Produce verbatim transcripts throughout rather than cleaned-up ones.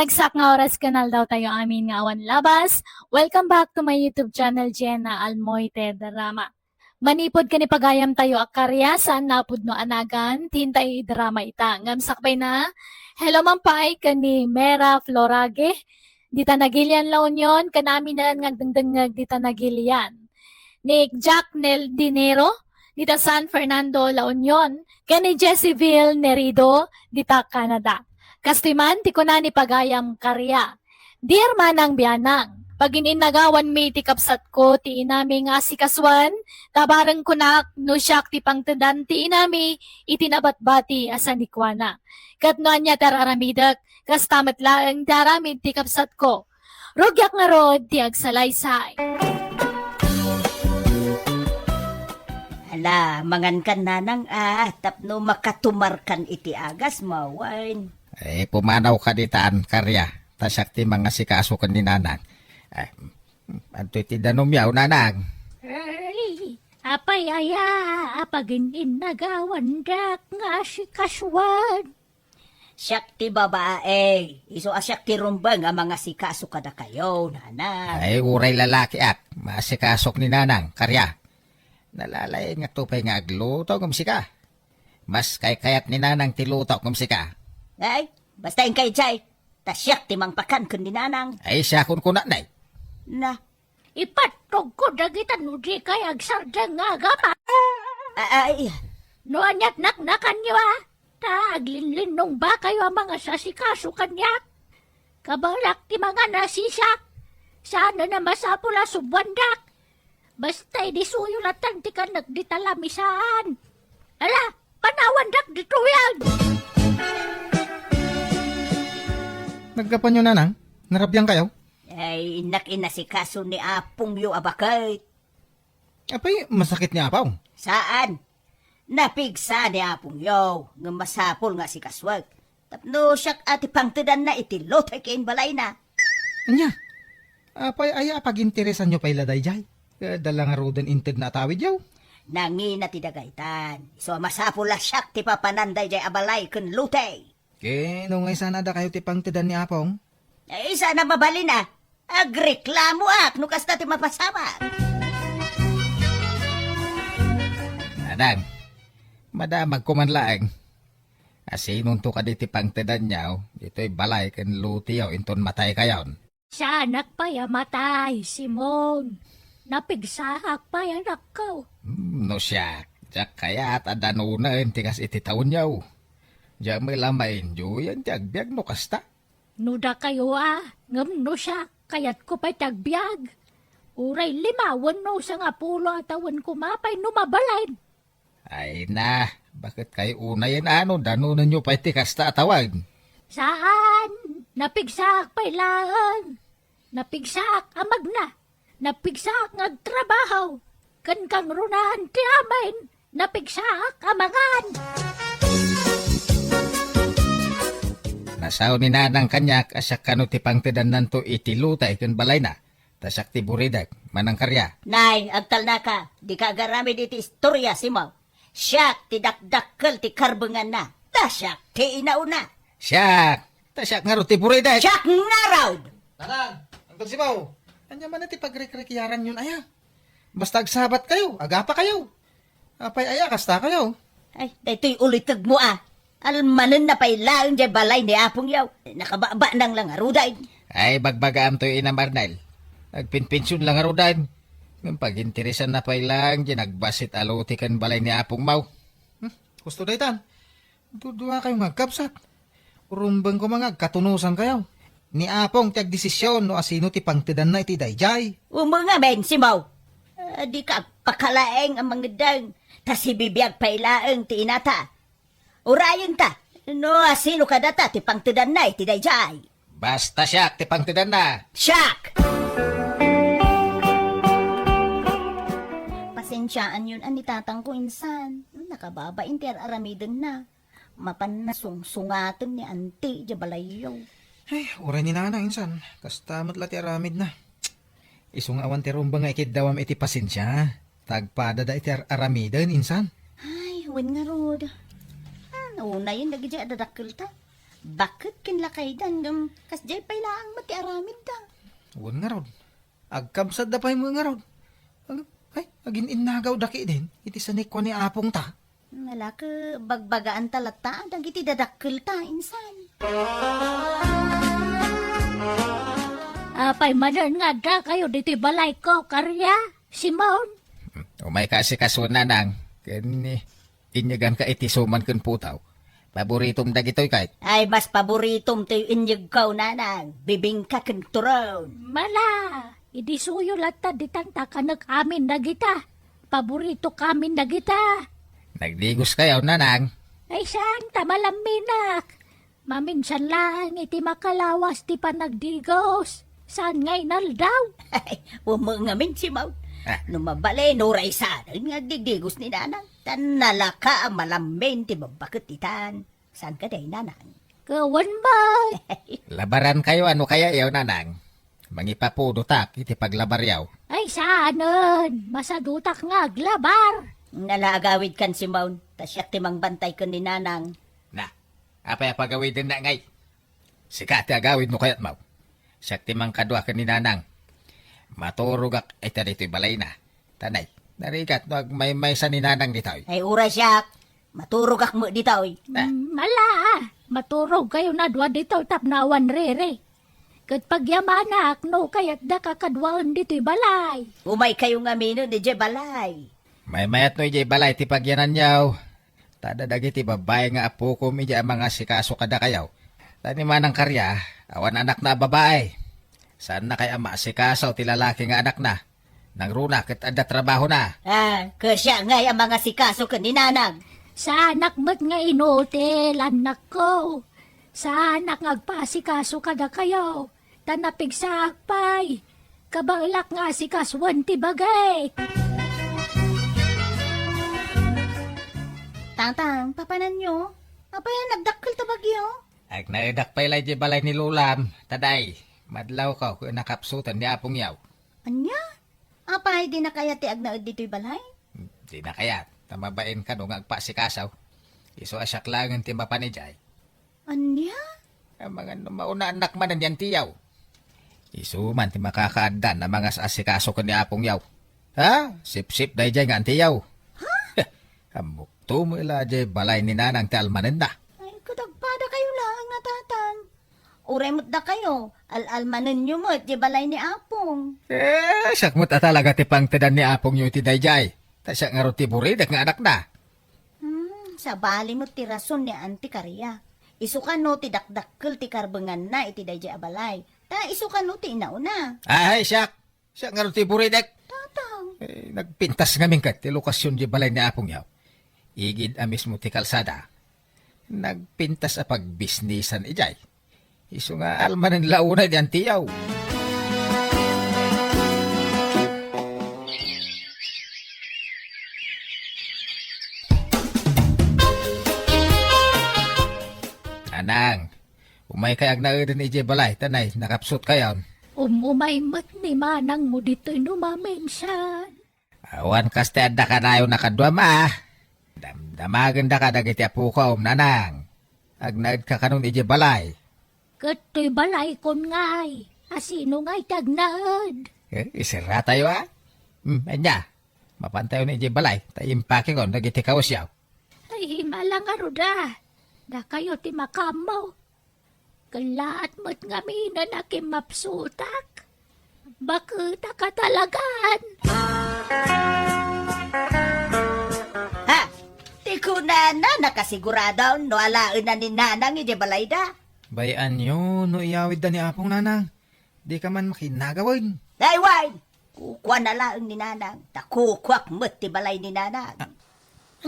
Eksak nga oras ken aldaw tayo amin nga awan labas. Welcome back to my YouTube channel, Jenna Almoite Drama. Manipud ken ipagayam tayo a karya, saan napudno a nagan, ti inta idrama ita. Ngem sakbay na, hello man pay ken ni Mera Florage, dita Nagilian, La Union, ken aminen nga agdengdengngeg dita Nagilian. Ni Jack Nel Dinero, dita San Fernando, La Union, ken ni Jessiville Nerido, dita Canada. Kastoy man ti kuna ni pagayam karya. Dear Manang Bianang, pagin-innagawanmi ti kabsatko ti inami nga asikasuan, ta bareng kunak no siak ti pangtedan ti inami iti nabatbati a sanikuana. Ket no ania ti ar-aramidek, kasta met laeng ti aramid ti kabsatko. Rugiak ngarud ti agsalaysay. Ala, mangankan nanang a, tapno makatumarkan iti agasmo, wen. Eh, pumanawka ditan, karya. Ta siak ti mangasikaso ken ni nanang. Eh, antoy ti danumyo, nanang? Ay, apay aya a pagin-innagawandak nga asikasuan? Siak ti babae, isu a siak ti rumbeng a mangasikaso kadakayo, nanang. Ay, uray lalakiak, maasikasok ni nanang, karya. Nalalaingakto pay nga agluto ngem sika. Mas kaykayat ni nanang ti luto ngem sika. Ay, basta inkay jay, ta siak ti mangpakan ken ni nanang. Ay, siakon kunanay. Na, ipattogko dagita no dikay agsardeng nga agama. Ay, no aniat naknakanyo a, ta aglinlinnongbakayo a mangasasikaso kaniak. Kabalak ti mangan a sisak. Saan a masapul a subuandak. Basta idi suyo latan ti kannak dita lamisaan. Ala, panawandak ditoyen. Naggapanyo, nanang? Narabian kayo? Ay, innak inasikaso ni apongyo a baket. Apay, masakit ni apaw? Saan? Napigsa ni apongyo, ngem masapul nga asikasuek. Tapno siak a ti pangtedanna iti lutay ken balayna. Ania? Apay aya a paginteresanyo pay la daydiay? Adda la ngaruden inted na atawidyo? Nangina ti dagaytan. Isu a masapul a siak ti papanan daydiay a balay ken lutay. Ken no nga isana dakayo ti pangtedan ni apong? Ay, sana mabalin a. Agreklamoak no kasta ti mapasamak. Adang, madamagko man laeng. Asinonto kadi ti pangtedanyo, ditoy balay ken lutiyo inton mataykayon? Saanak pay a matay, Simon. Napigsaak pay, anakko. Hmm, no siak, diak kayat a danunen ti kas iti tawenyo. Diak met la maindiayen ti agbiag no kasta. No dakayo a, ngem no siak, kayatko pay ti agbiag. Uray lima wenno sangapulo a tawen koma pay no mabalin. Ay na, baket kayo unayen a no danonenyo pay ti kasta a tawen? Saan, napigsaak pay laeng. Napigsaak a magna. Napigsaak nga agtrabaho. Ken kangrunaan ti amin, napigsaak a mangan. Nasao ni nanang kaniak a siak kano ti pangtedannanto iti lutay ken balayna. Ta siak ti buridek, manang karya. Nay, agtalnaka, dika agaramid iti istoria, Simon. Siak ti dakdakkel ti karbenganna. Ta siak ti inauna. Siak, ta siak ngarud ti buridek. Siak ngarud! Nanang, Uncle Simon, ania man ti pagrikrikiaranyon aya? Basta agsabat kayo, agapa kayo. Apay aya, kasta kayo? Ay, daytoy ulitegmo a. Almanenna pay laeng diay balay ni apongyo. Nakababanang la ngaruden. Ay, bagbagaam toy Inam Arnel. Agpinpension la ngaruden. Ngem paginteresanna pay laeng diay nagbassit a loti ken balay ni apongmo. Hmm, husto daytan. Dudua kayo nga agkabsat. Rumbeng koma nga agkatunosan kayo. Ni apong ti agdesisyon no asino ti pangtedanna iti daydiay. Umengamen, Simon. Ah, dika agpakalaeng a mangeddeng, ta sibibiag pay laeng ti inata. Urayenta, no asino kadata ti pangtedanna iti daydiay. Basta siak ti pangtedanna. Siak! Pasensiaanyon a ni tatangko insan. Nakababain ti ar-aramidenna. Mapan nasungsungaten ni anti idiay balayyo. Ay, uray ni nanang insan. Kasta met la ti aramidna. Isu nga awan ti rumbeng nga ikiddawam iti pasensia. Ta agpadada iti ar-aramiden insan. Ay, wen ngarud. Ah, naunayen dagiti adadakkelta. Baket ken lakayda ngem kasdiay pay laeng met ti aramidda. Wen ngarud, agkabsatda pay met ngarud. Ag-, ay, agin-innagawda ketdin iti sanikua ni apongta. Nalaka, bagbagaanta latta dagiti dadakkelta, insan. Apay manen nga addakayo ditoy balayko, Karia? Simon? Umayka asikasoen, nanang, ken inyeganka iti suman ken putaw. Paboritom dagitoy kayat. Ay, mas paboritom toy inyegko, nanang. Bibingka ken turon. Mala, idi suyo latta ditan ta kanek amin dagita. Paboritok amin dagita. Nagdigoskayo, nanang? Ay, saan ta malamminak. Maminsan laeng iti makalawas ti panagdigos. Saan nga inaldaw? Ay, umeng ngamin, Simon. Ah. No mabalin, uray saan nga agdidigos ni nanang. Tan nalaka a malammin ti babbaket ditan. Saan kadi, nanang? Kawan man. Labarankayo a no kayayo, nanang. Mangipapudotak iti paglabaryo. Ay, saanen. Masadutak nga aglabar. Nala agawidkan, Simon. Ta siak ti mangbantay ken ni nanang. Na, apay a pagawidenna ngay? Sika ti agawid no kayatmo. Siak ti mangkadua ken ni nanang. Maturogak ita ditoy balayna. Tanay, narigat no agmaymaysa ni nanang ditoy. Ay, uray siak. Maturogak met ditoy. Ah. Mm, ala, maturogkayon a dua ditoy tapno awan riri. Ket pagyamanak no kayatdaka kaduaen ditoy balay. Umaykayo ngamin idiay balay. Maymayat no idiay balay ti pagyananyo. Ta adda dagiti babbai nga apokom idiay a mangasikaso kadakayo. Ta ni Manang Karia, awan anakna a babbai. Saannakay a maasikaso ti lalaki nga anakna. Nangruna ket adda trabahona. Ah, ket siak ngay a mangasikaso ken ni nanang. Saanak met nga inutil, annakko. Saanak nga agpaasikaso kadakayo. Ta napigsaak pay. Kabaelak nga asikasoen ti bagik. Tatang, papananyo? Apay a nagdakkel ta bagyo? Agnaedak pay la idiay balay ni Lolam, ta day, madlawko ket nakapsutan ni Apongyo. Ania? Apay, dina kayat ti agnaed ditoy balay? Dina kayat, ta mabain kano nga agpaasikaso. Isu a siak laengen ti mapan idiay. Ania? Amangan no maunannak manen ni antiyo. Isu man ti makakaaddan a mangas-asikaso ken ni Apongyo. Ha? Sipsip daydiay nga antiyo. Ha? Ammokto met la diay balay ni nanang ti almanenna. Ay, kadagpadakayo laeng a tatang. Uray met dakayo, al-almanenyo met diay balay ni Apong. Eh, siak met a talaga ti pangtedan ni Apongyo iti daydiay. Ta siak ngarud ti buridek nga anakna. Hmm, sabali met ti rason ni Auntie Karia. Isu kano ti dakdakkel ti karbenganna iti daydiay a balay. Ta isu kano ti inauna. Ay, siak! Siak ngarud ti buridek. Tatang. Eh, nagpintas ngamin ket ti lokasion diay balay ni Apongyo. Igid a mismo ti kalsada. Nagpintas a pagbisnisan idiay. Isu nga almanen la unay diay antiyo. Nanang, umaykay agnaeden idiay balay, ta nay, nakapsutkayon. Um-, umay met ni manangmo ditoy no maminsan. Awan kas ti adda kanayon a kaduam a. Damdamagendaka dagiti apokom, nanang. Agnaedka kanon idiay balay. Ket toy balaykon ngay, a sino ngay ti agnaed? Eh, iserratayo a? Hmm, ania? Mapantayon idiay balay, ta impakekon dagiti kawesyo. Ay, mala ngarud a. Dakayo ti makaammo. Kellaat met ngamin a nakimmapsutak. Baketak a talagan. Ha? Ti kunana, nakasigurado no alaenna ni nanang idiay balayda? Bay-anyo no iyawidda ni Apong, nanang. Dika man makinnagawen. Ay, wen! Kukuana laeng ni nanang, ta kukuak met ti balay ni nanang. Ah,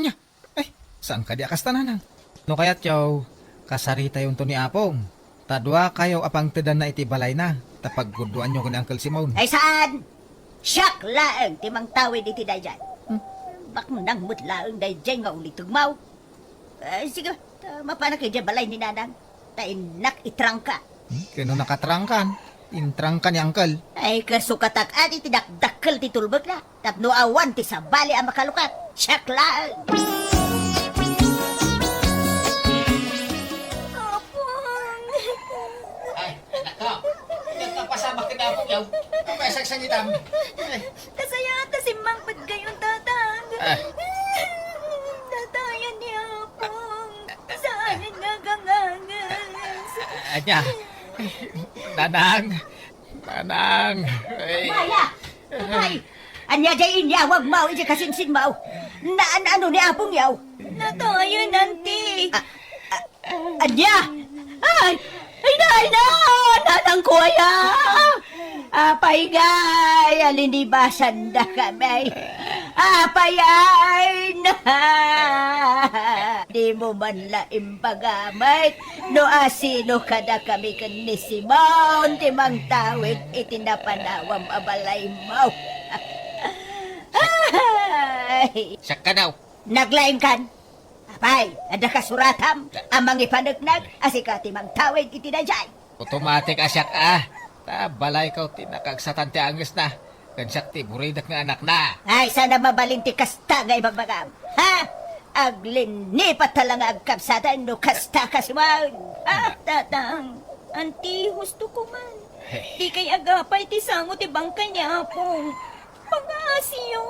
ania? Ay, saan kadi a kasta, nanang? No kayatyo, kasaritayonto ni Apong. Ta duakayo a pangtedanna iti balayna, ta paggudduanyo ken ni Uncle Simon. Ay, saan? Siak laeng ti mangtawid iti daydiay. Hmm. Baknang met laeng daydiay nga ulitegmo. Eh, sige, ta mapanak idiay balay ni nanang. Ta innak itrangka. Hmm? Ken no nakatrangkan, intrangka ni Uncle. Ay, kasukatak adi ti dakdakkel ti tulbekna. Tapno awan ti sabali a makalukak. Siak laeng. Bakit, Apong Yaw? Ano ba sangsangitam? Eh. Kasayat ta simmangpet kayo, Tatang. Ah. Tatayan ni Apong. Saan nga gangangas? Anya? Nanang. Nanang. Ay. Maya! Ay! Anya jay inyawag mo, iti kasinsin mo? Naan-ano ni Apong Yaw? Natayan, Auntie. Ah, ah, Anya? Ay! Ay, nay, nay! Nanangko aya! Apay ngay, alinibasan da kami. Apay ay na! Di mo man la imbagamet no asino kada kami ken ni Simon ti mangtawid iti napanawam a balaymo. Ay! Siak kano? Naglaingkan? Apay, adda kasuratam a mangipaneknek a sika ti mangtawid iti daydiay? Automatic a siak a. Ta balayko ti nakaagsatan ti angesna. Ken siak ti buridak nga anakna. Ay, saan a mabalin ti kasta nga ibagbagam? Ha? Aglinipat ta la nga agkabsatan no kasta ka, Simon. Ah, Tatang, Auntie, husto ko man. Hey. Di kay agapay ti sango ti bangkay ni Apong. Pangasiyo.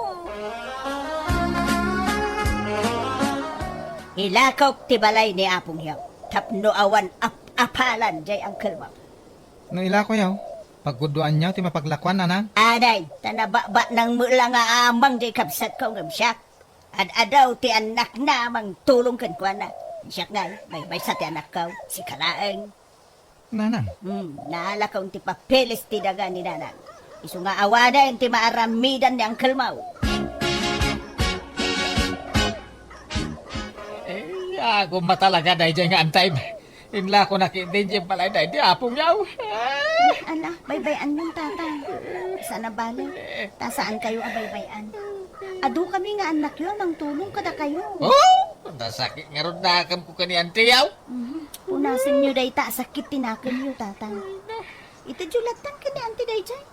Ilakok ti balay ni Apong Yaw tapno awan ap-apalan jay angkelmo. No ilako yaw, pagguduan yaw ti mapaglakuan, nanang? Anay, ta nabakbaknang met la nga amang jay kabsatko ngem siak. Ad-adaw ti annakna a mangtulong kenkuana. Siak ngay, maymaysa ti annakko, sika laeng. Nanang. Hmm, naalakon ti papeles ti daga ni nanang. Isu nga awanen ti maaramidan ni angkelmo. Eh, agumma talaga daydiay nga antay. Inlakonak iti balay daydi Apong Yaw. Ala, baybay-anyon, Tatang. Saan a bale. Ta saan kayo a baybay-an. Adu kami nga annakyo a mangtulong kadakayo. Oh, nasakit ngarud nakemko ken ni Auntie Yaw. Mhm. Punasenyo dayta a sakit ti nakemyo, Tatang. Itedyo lattan ken ni Auntie daydiay.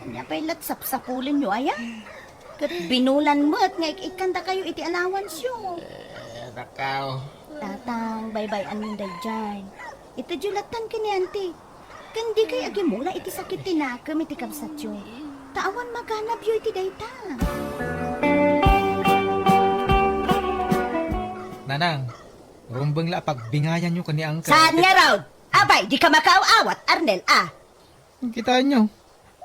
Ania pay lat sapsapulenyo aya? Ket binulan met nga ik-ikkandakayo iti allowanceyo. Eh, nakaw. Tatang, baybay-anyon daydiay. Itedyo lattan ken ni Auntie. Ken dikay agimula iti sakit ti nakem iti kabsatyo. Ta awan maganabyo iti dayta. Nanang, rumbeng la a pagbingayanyo ken ni Uncle. Saan ngarud? Apay, dika makaaw-awat, Arnel, a? Kitaenyo,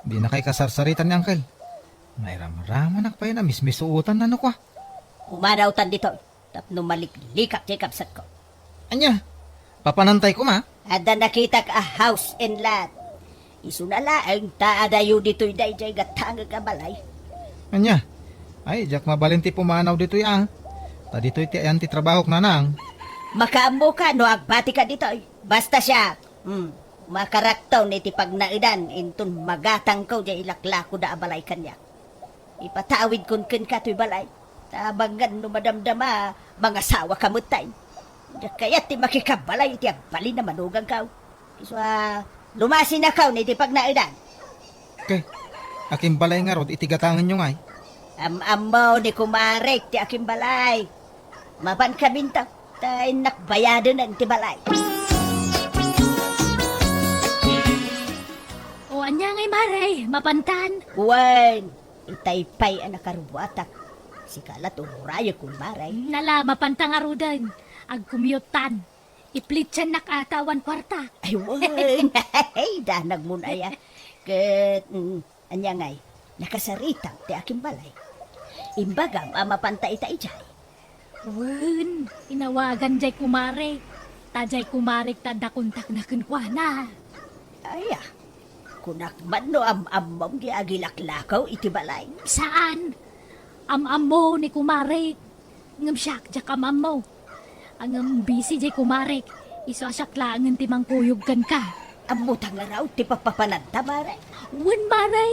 dinakay kasarsaritan ni Uncle. Nairamramanak pay a mismisuotan no kua. Pumanawtan ditoy. Tapno maliklikak ti kabsatko. Ania? Papanantay koma? Adda nakitak a house and lot. Isuna laeng ta adayo ditoy daydiay gatangek a balay. Ania? Ay, diak mabalin ti pumanaw ditoy a. Ta ditoy ti ayan ti trabahok, nanang. Makaammoka no agbatika ditoy. Basta siak, hmm, makarakton iti pagnaedan inton magatangko diay ilaklakoda a balay kaniak. Ipatawidkon kenka toy balay. Ta amangan no madamdama, mangasawaka metten. Diak kayat ti makikabalay iti agbalin a manuganko. Isu a, lumasinakaw iti pagnaedan. Ket, akimbalay ngarud iti gatangenyo ngay? Am-ammo ni kumarek ti akimbalay. Mapankaminto, ta innak bayadenen ti balay. O, ania ngay, Mare? Mapantan? Wen, itay pay a nakarubuatak. Sika la ti urayek, Mare. Nala, mapanta ngaruden. Agkumyottan. Iplitsannak a ta awan kuarta. Ay, wen. Ay, danagmon aya. Ket, mm, Ania ngay, nakasaritam ti akimbalay. Imbagam a mapanta ita idiay. Wen, inawagan jay kumarek. Ta jay kumarek ta adda kontakna kenkuana. Aya, kunak man no am-ammom ti agilaklakaw iti balay. Saan? Am-ammo ni kumarek. Ngem siak, diak am-ammo. Ngem busy jay kumarek. Isu a siak laengen ti mangkuyog kenka. Ammota ngarud ti papapananta, Mare? Wen, Mare.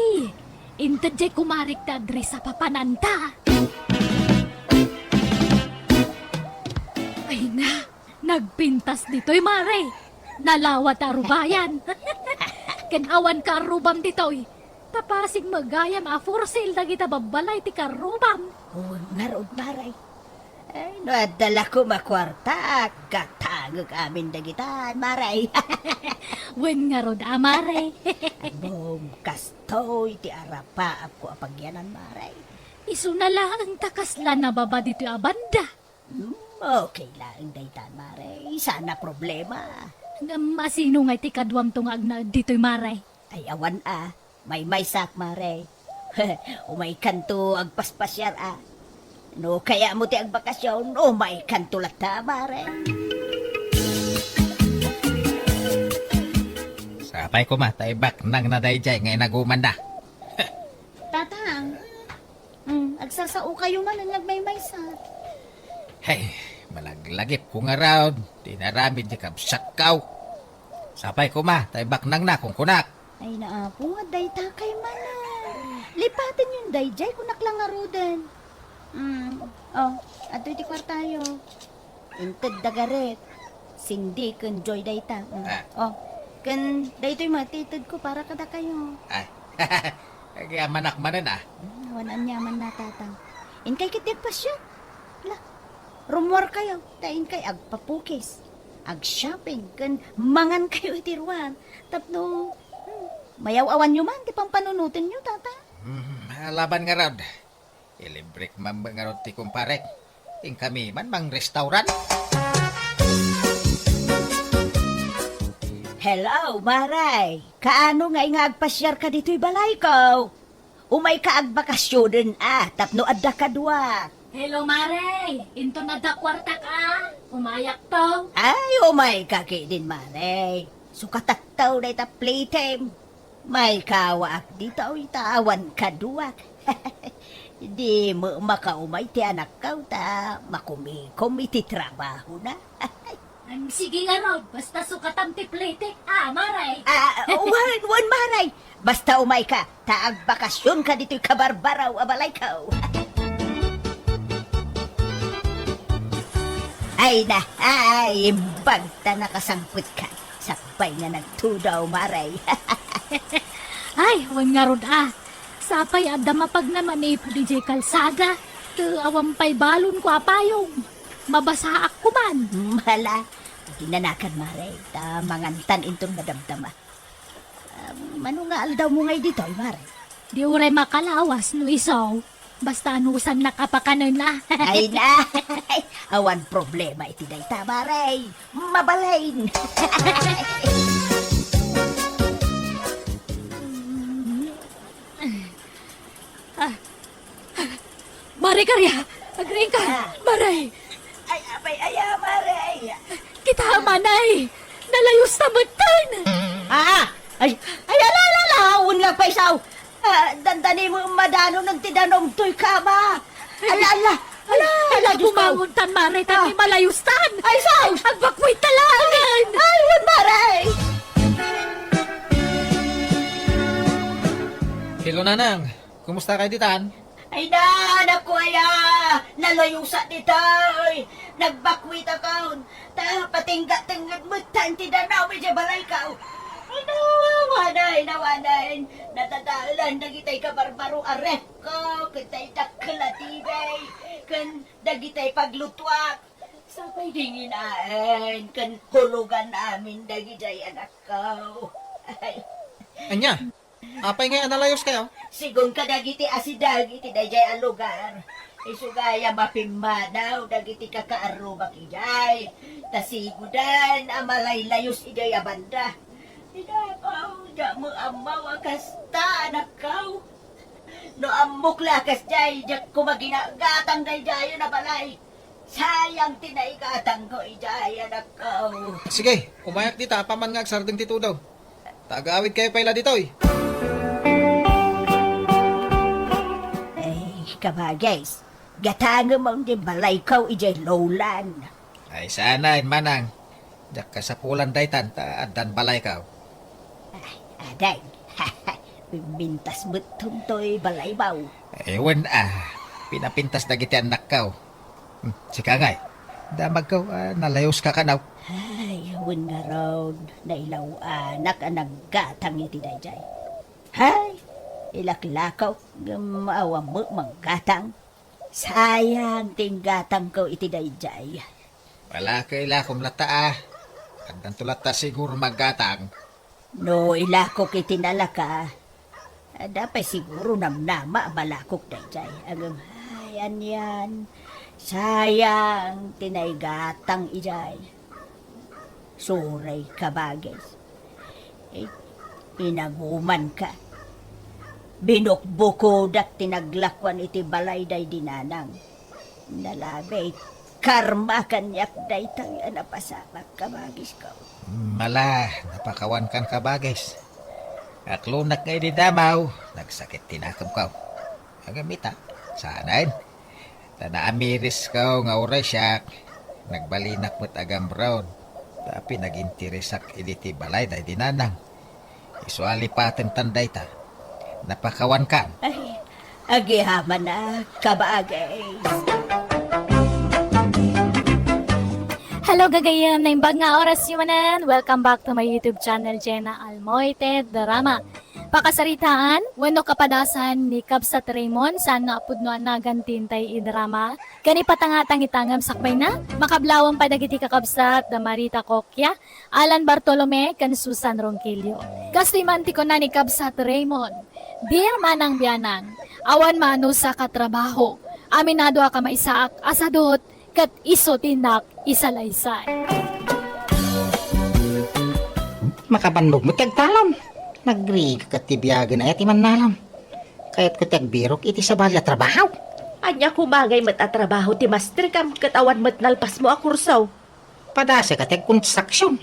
Inted jay kumarek ti address a papananta. Ay na, nagpintas ditoy, Mare. Nalawa ti arubayan. Ken awan karrubam ditoy. Tapasig met gayam a for sale dagita babbalay ti karrubam. Wen ngarud, Mare. Ay, no adda la koma kuarta, aggatang. Agek amin dagitan, Mare. Wen ngarud a, Mare. Ngem kastoy ti arapaapko a pagyanan, Mare. Isuna laeng ta kasla nababa ditoy a banda. Hmm, okay laeng daytan, Mare. Saan a problema. Ngem asino ngay ti kaduamto nga agnaed ditoy, Mare? Ay, awan a. Maymaysak, Mare. Umaykanto agpaspasiar a. No kayatmo ti agbakasyon, umaykanto latta, Mare. Sapay koma, ta ibaknangna daydiay nga inagumanna. Tatang, mm, agsarsaokayo manen nga agmaymaysa. Hey, malaglagipko ngarud ti inaramid ti kabsatko. Sapay koma, ta ibaknangna, kunkunak. Ay, naapo, adda itakay manen. Lipatenyon daydiay, kunak la ngaruden. Mm, oh, adtoy ti kuartayo. Intedda Gareth, Cindy, ken Joy dayta. Mm. Ah. Oh, ken daytoy met ti itedko para kadakayo. Ay, agyamanak manen, ah. Mm, awan aniamanna, Tatang. Inkay ketdi agpasiar. La, rummuarkayo, ta inkay agpapukis, agshopping, ken mangankayo iti ruar. Tapno, hmm, mayaw-awanyo man ti pampanunotenyo, Tatang. Hmm, alaban ngarud. Ilibrek man ngarud ti kumparek. Inkami man mangrestaurant. Hello, Mare. Kaano ngay nga agpasiarka ditoy balayko? Umayka agbakasyonen a tapno adda kaduak. Hello, Mare. Inton adda kuartak a, umayakto. Ay, umayka ketdin, Mare. Sukatakto dayta playtime. Maykawaak ditoy ta awan kaduak. Di met makaumay ti anakko ta makumikom iti trabahona. Em, sige ngarud, basta sukatam ti playtik, a, Mare. Ah, wen, wen, Mare. Basta umayka, ta agbakasyonka ditoy kabarbaraw a balayko. Ay na, ay, imbag ta nakasangpetka. Sakbay nga nagtudaw, Mare. Ay, wen ngarud a. Sapay adda mapagnamanipod idiay kalsada. Ket awan pay balonko a payong. Mabasaak koman. Mala, dinanakan, Mare, ta mangantan inton madamdama. Ah, mano nga aldawmo ngay ditoy, Mare? Di uray makalawas no isu. Basta anusannak a pakanen a. Ay na, awan problema iti dayta, Mare. Mabalin. Ah. Mare Karia, agriingka. Ah. Mare. Ay, apay aya, Mare. Kita, Manay. Nalayusta metten. Ah, ay, ay, ala, ala, ala, awan nga paisaw. Ah, dandani mo madano ng ti danum toy kama. Ala, ala, ala, ala, Diyos ko. Bumangon tan, Mare, tan. Ah. Malayustan. Ay, sus! Agbakwit ta laeng. Ay, wen, Mare. Hello, Nanang. Kumusta kayo ditan? Ay na, anak ko aya! Nalayusak ditoy! Nagbakwitakon! Ta patingga tengnged met tan ti danum idiay balayko! Ay na, awanen, awanen! Natadaelan dagitay kabarbaro a refko, ken tay dakkel a T V, ken dagitay paglutuak. Sapay dinginaen, ken hulugan amin dagidiay anakko. Ay. Ania? Apay ngay a nalayuskayo? Sigun kadagiti asideg iti daydiay a lugar. Isu gayam a pimmanaw dagiti kakaarrubak idiay. Ta sigudan a malaylayus idiay a banda. Inakaw, diak met ammo a kasta, anakko. No ammok la a kasdiay, diak koma ginagatang daydiayen a balay. Sayang ti naigatangko idiay, anakko. Sige, umayak dita, apaman nga agsardeng ti tudo. Ta agawidkayo pay la ditoy. Ay, kabagis, gatangem ti balayko idiay lowland. Ay, saan, manang. Diak kasapulan daytan ta addan balayko. Ay, adda. Pimpintas met toy balaymo. Ay, wen a, pinapintas dagiti annakko. Hmm, sika ngay, damagko a nalayuska kano. Ay, wen ngarud, nailaw-anak a naggatang iti daydiay. Hay, ilaklakaw, ngem awan met manggatang. Sayang ti inggatangko iti daydiay. Wala ka ilakom latta, ah. Addanto latta siguro maggatang. No ilakok iti nalaka, adda pay siguro namnama a malakok daydiay. Agem, ay, anian. Sayang ti naigatang idiay. Sorry, kabagis. Eh, inaguman ka. Binukbukodak ti naglakuan iti balay daydi nanang. Nalabi, karma kaniak dayta a napasamak, kabagisko. Mala, napakawan kan kabagis. Aklonak nga idi damaw, nagsakit ti nakemko. Agam ita, saanen. Ta naamirisko nga uray siak, nagbalinak met a gambron. Ta pinaginteresak idi ti balay daydi nanang. Isu a lipaten tan dayta. Napakawan kan. Ay, agyamanak, kabagis. Hello, gagayyem. Naimbag nga oras yu manen. Welcome back to my YouTube channel, Jenna Almoite Drama. Pakasaritaan wenno kapadasan ni Kabsat Raymond, saan nga a pudno a nagan ti intay idrama. Ken ipatangtang ita ngem sakbayna, makablawen pay dagiti kakabsat da Marita Coquia, Alan Bartolome, ken Susan Ronquillo. Kastoy man ti kuna ni Kabsat Raymond, "Dear Manang Bianang, awan maanusaka a trabaho. Aminado a kamaysaak a sadut ket isu ti innak isalaysay." Makabannog met ti agtalon. Nagrigat ti biagen aya ti mannalon. Kayatko ti agbirok iti sabali a trabaho. Ania koma ngay met a trabaho ti masterkam ket awan met nalpasmo a kurso? Padasek a ti agkonstruksion.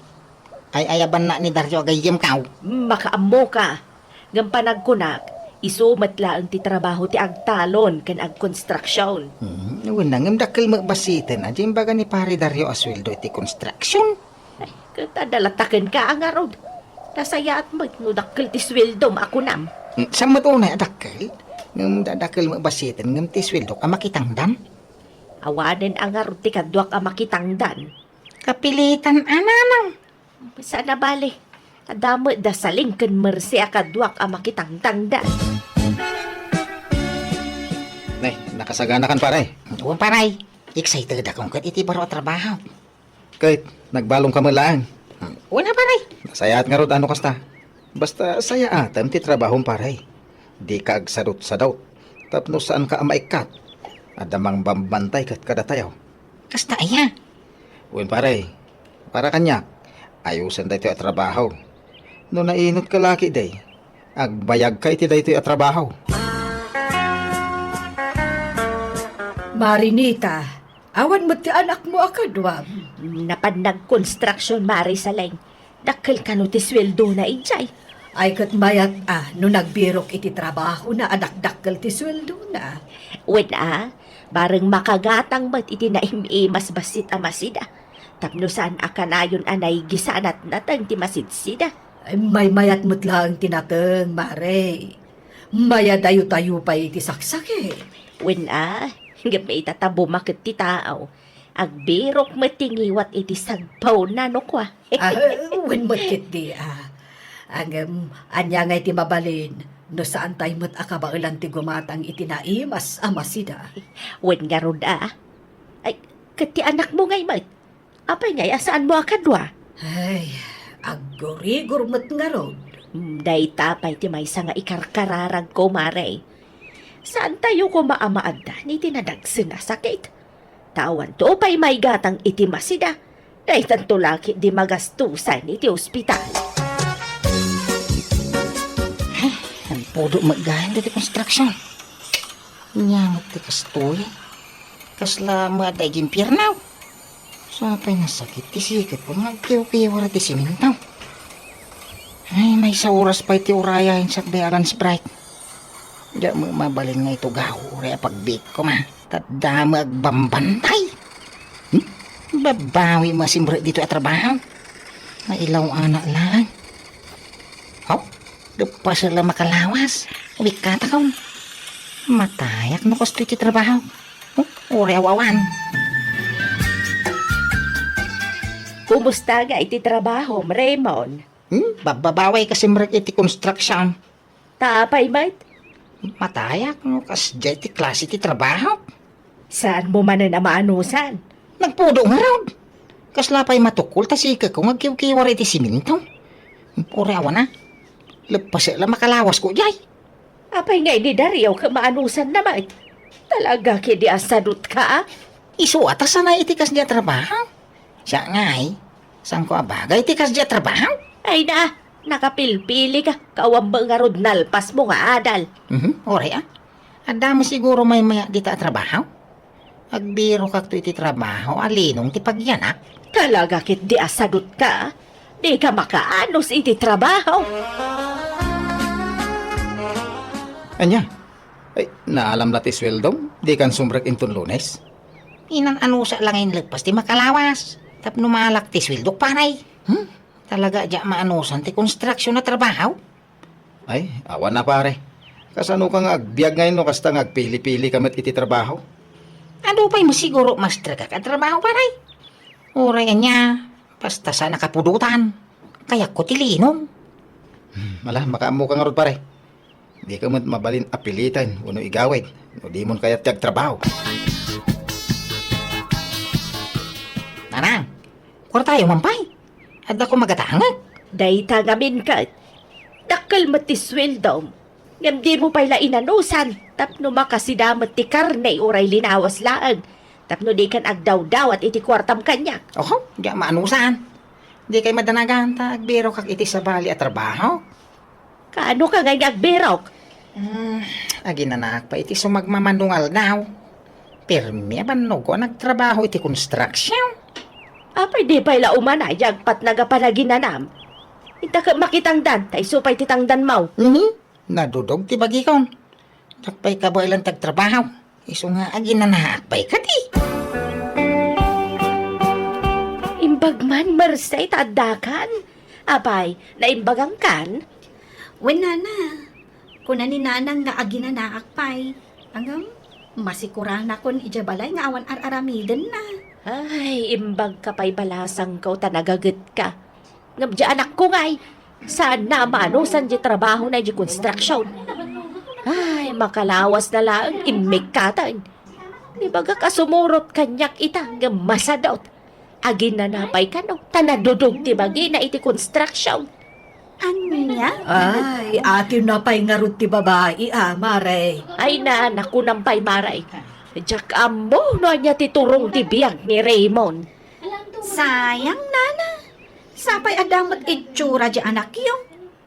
Ay-ayabannak ni Dario a gayyemko. Makaammoka. Ngem panagkunak, isu met laeng ti trabaho ti agtalon ken agkonstruksion. Hmm, wen, ngem dakkel met bassiten a di imbaga ni Pare Dario a sueldo iti konstruksion. Ay, ket adda latta kenka a ngarud. Nasayaat met no dakkel ti sueldom a kunam. Hmm, saan met unay a dakkel? Ngem da-, dakkel met bassiten ngem ti sueldok a makitangdan. Awanen a ngarud ti kaduak a makitangdan. Kapilitan a nanang. Saan a bale. Adda met da Saling ken Mercy a kaduak a makitangtangdan. Nay, nakasaganakan, pare. Wen, pare. Excited akon ket iti baro a trabaho. Ket, nagbalomka met laeng. Wen a, pare. Nasayaat ngarud a no kasta. Basta sayaatem ti trabahom, pare. Dika agsadutsadut. Tapno saanka a maikkat. Adda mangbambantay ket kadatayo. Kasta aya? Wen, pare, para kaniak, ayosen daytoy a trabaho. No nainut ka laki, day, agbayagka iti daytoy a trabaho. Marinita, awan met ti anakmo a kaduam? Napan nagkonstruction, Mari Saleng. Dakkel kano ti sueldona idiay? Ay, ket mayat a no nagbirok iti trabahona a dakdakkel ti sueldona. Wen a, bareng makagatang met iti naim-imas bassit a masida, tapno saan a kanayon a naigisanatnateng ti masidsida. Ay, maymayat met laeng ti nateng, Mare. Mayadayotayo pay iti saksakit. Wen a, ngem ita ta bumaket ti tao. Agbirok met ti ngiwat iti sagpawna no kua. Ah, wen met ketdi, ah. Ngem, ania ngay ti mabalin no saantay met a kabaelan ti gumatang iti naimas a masida? Wen ngarud, ah. Ay, ket ti anakmo ngay met? Apay ngay a saanmo a kadua? Ay, aggurigor met ngarud. Mm, dayta pay ti maysa nga ikarkararagko, Mare. Saantayo koma a maaddan iti nadagsen a sakit. Ta awanto pay maigatang iti masida. Daytanto la ketdi magastusan iti ospital. Ay, nagpudo met gayam daytoy konstruksion. Ania met ti kastoy? Kasla maadda iti impierno? Sa pay nasakit ti siketko nga agkiwkiwar ti simento. Ay, maysa oras pay ti urayen sakbay a lunch break. Diak met mabalin nga itugaw uray a pagbiit koma. Ta adda met agbambantay. Hmm? Babawi met a simrek ditoy a trabaho. Nailaw-anak laeng. Haw? Deppas la makalawas. Umikkata ka. Matayak no kastoy ti trabaho. Hmm? Uray aw-awan. Kumusta ngay ti trabahom, Raymond? Hmm? Babbabawi ka simrek iti construction. Ta apay met? Matayak no kasdiay ti klase ti trabaho. Saanmo manen a maanusan? Nagpudo ngarud. Kasla pay matukol ta sikeko nga agkiwkiwar iti simento. Uray awan a. Leppasek la makalawasko diay. Apay ngay ni Dario ket maanusanna met? Talaga ketdi a sadutka, a? Isu a ta sanay iti kasdi a trabaho. Siak ngay, saanko a bagay ti kasdi a trabaho? Ay na, nakapilpili ka. Kawan met ngarud nalpasmo nga adal. Mhm, uray a. Adda met siguro maymay-at dita a trabaho? Agbirokakto iti trabaho a linong ti pagyanak. Talaga ketdi a sadutka, a? Dika makaanus iti trabaho. Ania? Ay, naalam la ti sueldom? Dikan sumrek inton Lunes? Inan-anusak la ngay lepas ti makalawas. Tapno maalak ti sueldok, pare. Hmm? Talaga diak maanusan ti konstruksion a trabaho? Ay, awan a, pare. Kasano ka nga agbiag ngay no kasta nga agpili-pili ka met iti trabaho? Adu pay met siguro masterka a trabaho, pare. Uray ania, basta saan a kapudotan. Kayatko ti linong. Hmm, ala, makaammo ka ngarud, pare. Dika met mabalin a piliten wenno igawid no dimon kayat ti agtrabaho. Nanang, kuartayo man pay. Adda ko magatangek. Dayta ngamin ket. Dakkel met ti sueldom. Ngem dimo pay la inanusan tapno makasida met ti karne uray linawas laeng. Tapno dikan agdawdawat iti kuartam kaniak. Oho, diak maanusan. Dikay madanagan ta agbirokak iti sabali a trabaho. Kaano ka ngay nga agbirok? Hmm, aginanaak pay iti sumagmamano nga aldaw. Permi a bannogko a nagtrabaho iti construction. Apay di pay la umana, agpatnag a panaginanam? Inta ket makitangdan, ta isu pay ti tangdanmo. Mhm. Nadudog ti bagikon. Diak pay kabaelan ti agtrabaho. Isu nga aginanaak pay kadi. Imbag man, Merced, ta addakan. Apay, naimbagangkan? Wen, nana. Kuna ni nanang nga aginanaak pay. Ngem, masikuranakon idiay balay nga awan ar-aramidenna. Ay, imbagka pay balasangko ta nagagetka. Ngem diay anakko ngay, saanna a maanusan diay trabahona idiay construction. Ay, makalawasna laeng immikkaten. Ibagak a sumurot kaniak ita ngem masadut. Aginana pay kano, ta nadudog ti bagina iti construction. Ania? Ay, atiwna pay ngarud ti babai a, Mare. Ay na, nakunam pay, Mare. Diak ammo no ania ti turong ti biag ni Raymond. Sayang, nana. Sapay adda met itsura diay anakyo.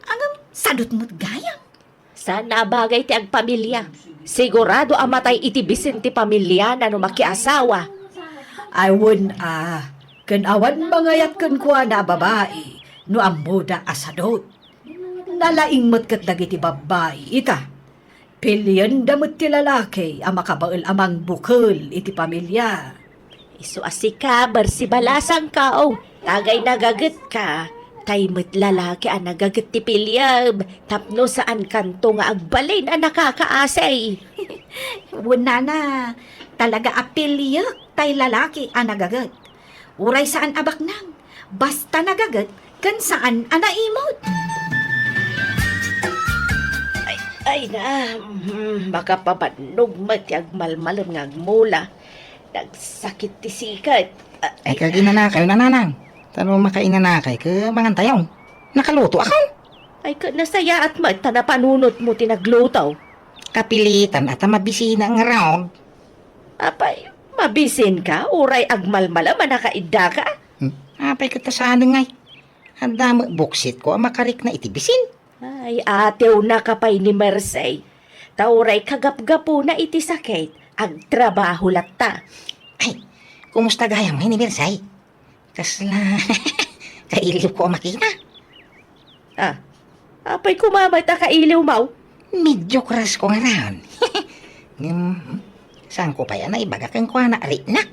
Ngem sadut met gayam. Saan a bagay ti agpamilia. Sigurado a matay iti bisin ti pamiliana no makiasawa. Ay, wen a, ken awan mangayat kenkuana a babai no ammoda a sadut. Nalaing met ket dagiti babbai ita. Pilienda met ti lalaki a makabael a mangbukel iti pamilia. Isu a sika, Merced, balasangko, o, tagay nagagetka, tay met lalaki a nagaget ti piliem, tapno saankanto nga agbalin a nakakaasi. Wen, nana, talaga a piliek tay lalaki a nagaget. Uray saan a baknang, basta nagaget ken saan a naimut. Ay, ay na, mm, makapabannog met ti agmalmalem nga agmula. Nagsakit ti sikat. Ah, ay, ay, kaginanakayo, nanang. Tano makainanakay, ke mangantayo. Nakaluto ako. Ay, ke nasayaat met ta napanunotmo ti nagluto. Kapilitan a ta mabisina nga raog. Apay, mabisin ka, uray agmalmalem a nakaidda ka? Hmm, apay ket ta saan ngay? Adda met buksitko a makarikna iti bisin. Ay, atiwna ka pay ni Merced. Ta uray kagapgapuna iti sakit, agtrabaho latta. Ay, kumusta gayam ngay ni Merced? Kasla kailiwko a makita. Ah, apay koma met a kailiwmo? Medyo crush ko ngarud. Ngem, saanko pay a naibaga kenkuana a riknak.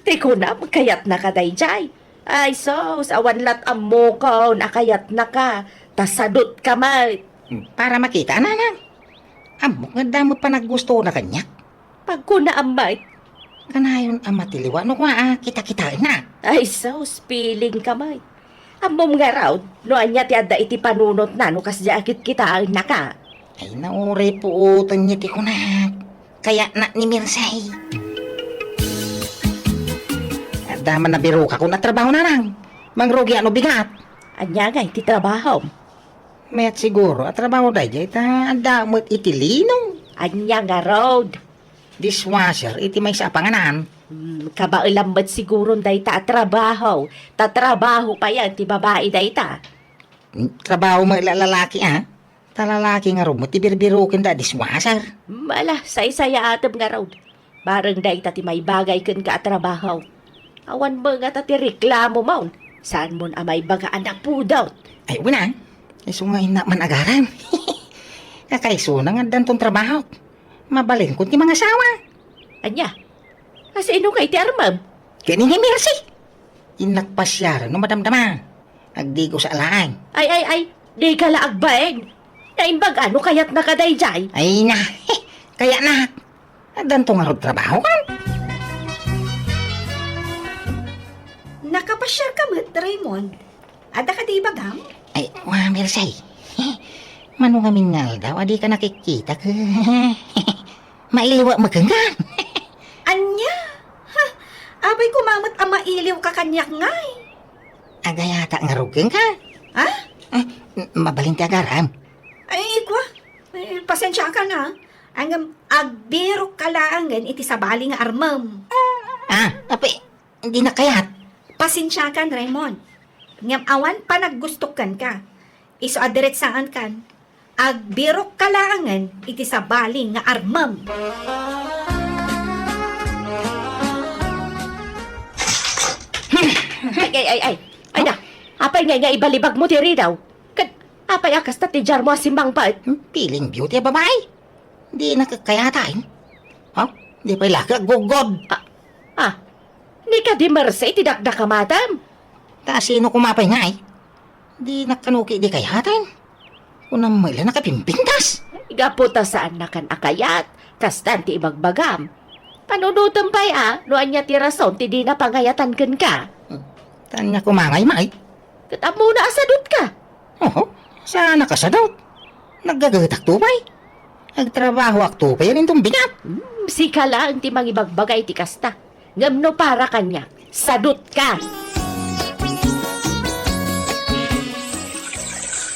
Ti kunam, kayatnaka daydiay. Ay, sus, awan lat ammokon a kayatnaka, ta sadutka met. Para makita, nanang. Ammok nga adda met panaggustona kaniak. Pagkunaam met. Kanayon a matiliwa no kua a kita-kitaenna. Ay, sus, pilingka met. Ammom ngarud, no ania ti adda iti panunotna no kasdiay a kitkitaennaka. Ay, nauray puoten ti kunak. Kayatnak ni Merced. Adda man nabirokakon a trabaho, nanang. Mangrugi a no bigat. Ania ngay ti trabahom? Mayat siguro a trabaho daydiay ta adda met iti lino. Ania ngarud? Dishwasher iti maysa a panganan. Hmm, kabaelam met siguron dayta a trabaho. Ta trabaho payen ti babai dayta. Hmm, trabaho met la lalaki, a? Ta lalaki ngarud met ti birbirokenda a dishwasher. Ala, saysayaatem ngarud. Bareng dayta ti maibagay kenka a trabaho. Awan met ngata ti reklamomon. Saanmon a maibaga a napudot? Ay, wen a. Isu nga innak man agaram. Kakaisuna nga addanton trabaho. Mabalinkon ti mangasawa. Ania? Asino ngay ti armem? Ken ni Mercy. Innak pasiaren no madamdama. Agdigosa laeng. Ay, ay, ay, dika la agbain. Naimbag a no kayatnaka daydiay. Ay na, kayatnak. Addanto ngarud trabaho, kan? Nakapasiarka met, Raymond. Adda kadi ibagam? Ay, wa, Mercy. Mano ngamin nga aldaw a dika nakikita, ket mailiwak met kenka. Ania? Ha? Apay koma met a mailiwka kaniak ngay? Agayatak ngarud kenka. Ha? Ah, mabalin ti agaram. Ay, kua. Eh, pasensiakan, ha. Ngem agbirokka laengen iti sabali nga armem. Ah, apay, dinak kayat. Pasensiakan, Raymond. Ngem awan panaggustok kenka. Isu a diretsaankan, agbirokka laengen iti sabali nga armem. Ay, ay, ay, ay. Ay na, apay ngay nga ibalibagmo ti ridaw? Ket apay a kasta ti diarmo a simmangpet? Hmm, feeling beauty a babai. Dinak kayat, ay. Ha? Di pay la ka aggugod. Ah, ah. Ni kadi Mercy ti dakdakamatem? Ta sino koma pay ngay? Dinak kano ket di kayat, ay. Kunam met la nakapimpintas. Gapu ta saannakan a kayat, kastan ti ibagbagam. Panunotem pay a, no ania ti rason ti dina pangayatan kenka. Hmm. Ta ania koma ngay, may? Ket ammona a sadutka. Oho, saan a kasadut? Naggagatak to pay. Agtrabahoak to pay, inton bigat. Hmm, sika laeng ti mangibagbaga iti kasta. Ngem no para kaniak, sadutka.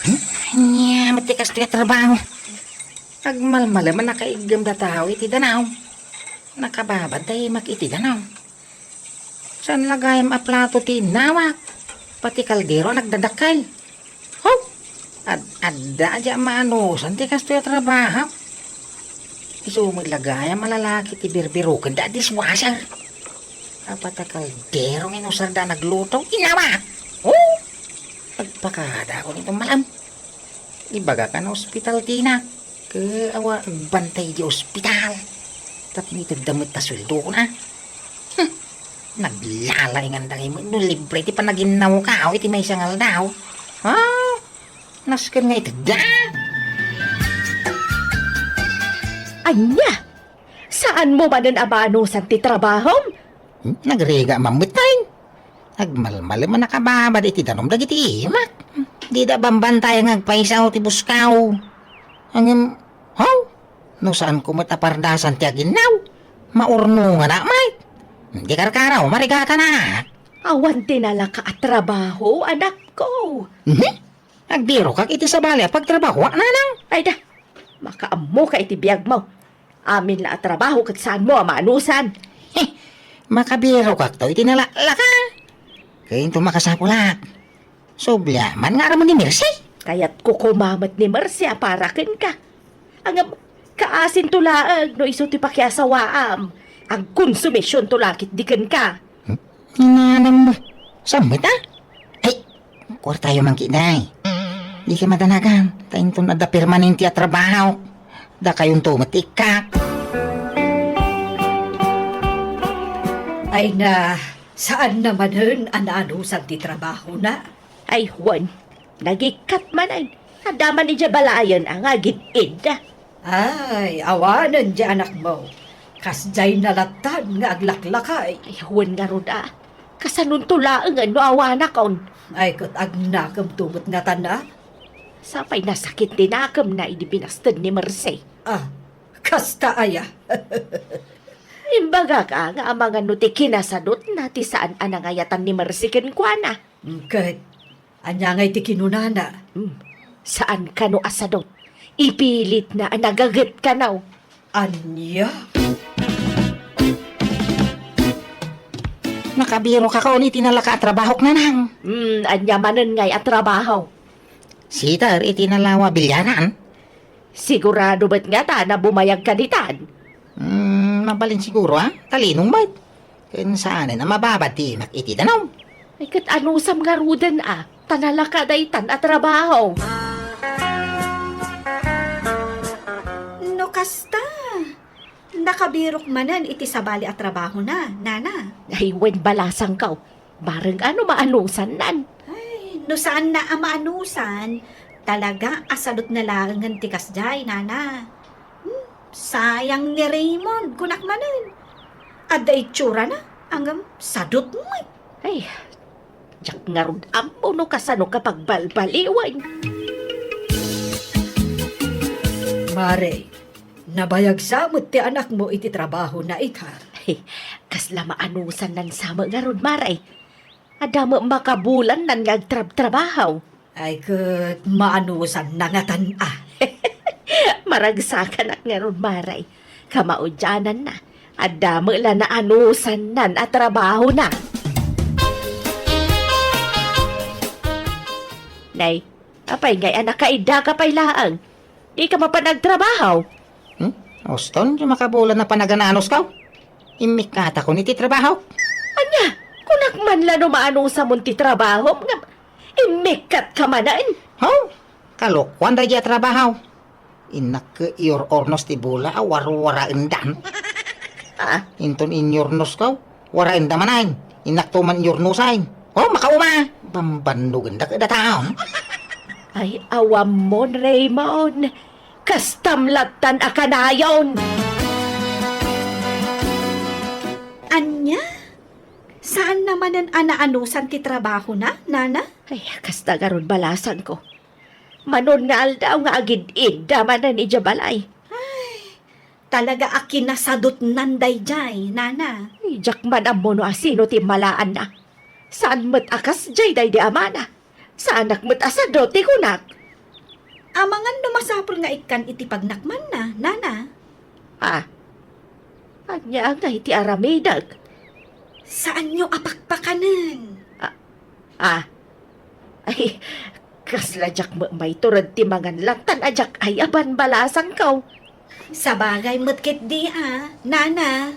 Hmm? Ania met ti kastoy a trabaho? Agmalmalem a nakaiggem da tao iti danaw. Nakababad ta imak iti danaw. Saan la gayam a plato ti innawak? Pati kaldero a nagdadakkel. Haw! Ad-, adda a di a maanusan ti kastoy a trabaho. Isu met la gayam a lalaki ti birbirokenda a dishwasher. Apat a kaldero nga inusarda a nagluto. Innawak! Oh! Agpakadakon iton malam. Ibagak a naospital ti inak. Ket awan agbantay idiay ospital. Tapno itedda met ta sueldokon a. Hmm. Naglalainganda ngay met no libre ti panaginnawka iti maysa nga aldaw. Ha? Nasken nga itedda. Ania? Saanmo manen a maanusan ti trabahom? Hmm? Nagrigat man met, tay. Agmalmalem a nakababad iti danum dagiti imak. Dida bambantayan nga agpayso ti buskaw. Ngem, haw? No saanko met a pardasan ti aginnaw, maurnonganak met. Di karkaro, marigatanak. Awan ti nalaka a trabaho, anakko. Mhm. Agbirokak iti sabali a pagtrabahoak, nanang. Ay da, makaammoka iti biagmo. Amin la a trabaho ket saanmo a maanusan. Heh, makabirokakto iti nalaklaka. Ket inton makasapulak, subliak man nga aramon ni Mercy. Kayatko koma met ni Mercy a para kenka. Ngem, kaasinto laeng no isu ti pakiasawaam. Agkonsumisionto la ketdi kenka. Hmm? Inanam, saan met a? Ay, kuartayo man ketdi. Dika madanagan, ta inton adda permanente a trabaho, dakayonto met ti ikkak. Ay na, saanna manen a naanusan ti trabahona? Ay, wen, nagikkat manen. Adda man idiay balayen a nga agid-id. Ay, awanen diay anakmo. Kasdiay nalatan nga aglaklakay. Ay, wen ngarud a. Kasanonto laengen no awanakon? Ay, ket agnakemto met ngatan a. Sapay nasakit ti nakemna idi binasted ni Mercy. Ah, kasta aya. Imbag Ibagak a nga amangan no ti kinasadutna ti saan a nangayatan ni Mercy kenkuana. Ket ania ngay ti kinunana? Hmm, saan kano a sadut. Ipilitna a nagaget kano. Ania? Nakabirok ako iti nalaka a trabahok, Nanang. Hmm, ania manen ngay a trabaho? Sider iti nalawa a bilyaran. Sigurado met ngata a bumayagka ditan? Hmm, mabalin siguro, a? Talinong met. Ken saanen a mababad ti imak iti danum. Ay, ket anusam ngaruden a, ta nalaka daytan a trabaho. No kasta, nakabirok manen iti sabali a trabahona, Nana. Ay, wen balasangko. Bareng a no maanusannan. Ay, no saanna a maanusan, talaga a sadutna laengen ti kasdiay, Nana. Hmm, sayang ni Raymond, kunak manen. Adda itsurana, ngem sadut met. Ay, diak ngarud ammo no kasano ka pagbalbaliwen. Mare, nabayag sa met ti anakmo iti trabahona ita. Ay, kasla maanusannan sa met ngarud, Mare. Adda met makabulannan nga agtrabtrabaho. Ay, ket maanusanna ngatan a. Maragsakanak ngarud, Mare. Kamaudiananna, adda met la naanusannan a trabahona. Nay, apay ngay a nakaiddaka pay laeng? Dika mapan agtrabaho? Hmm? Uston, ti makabulan a panagan-anusko. Immikkatakon iti trabahok. Ania? Kunak man la no maanusamon ti trabahom, ngem immikkatka manen? Ho? Kalokuan daydiay a trabaho. Innak ket iyor-ornos ti bola a warwaraendan. Ah? Inton inyornosko, waraenda manen. Innakto man inyornosen. Oh, makauma! Bambannogenda ket dataon. Ay, awammon, Raymond. Kastam lattan a kanayon. Ania? Saanna manen a naanusan ti trabahona, Nana? Ay, kasta ngarud balasangko. Manon nga aldaw nga agid-idda manen idiay balay. Ay, talaga a kinasadutnan daydiay, Nana. Ay, diak man ammo no asino ti immalaanna. Saan met a kasdiay daydi amana. Saanak met a sadut ti kunak. Amangan no masapul nga ikkan iti pagnakmanna, Nana. Ah, ania ngay ti aramidek? Saanyo a pakpakanen. Ah, ah. Ay, kasla diak met maitured ti mangan lattan a diak ayaban balasangko. Sabagay met ketdi a, Nana.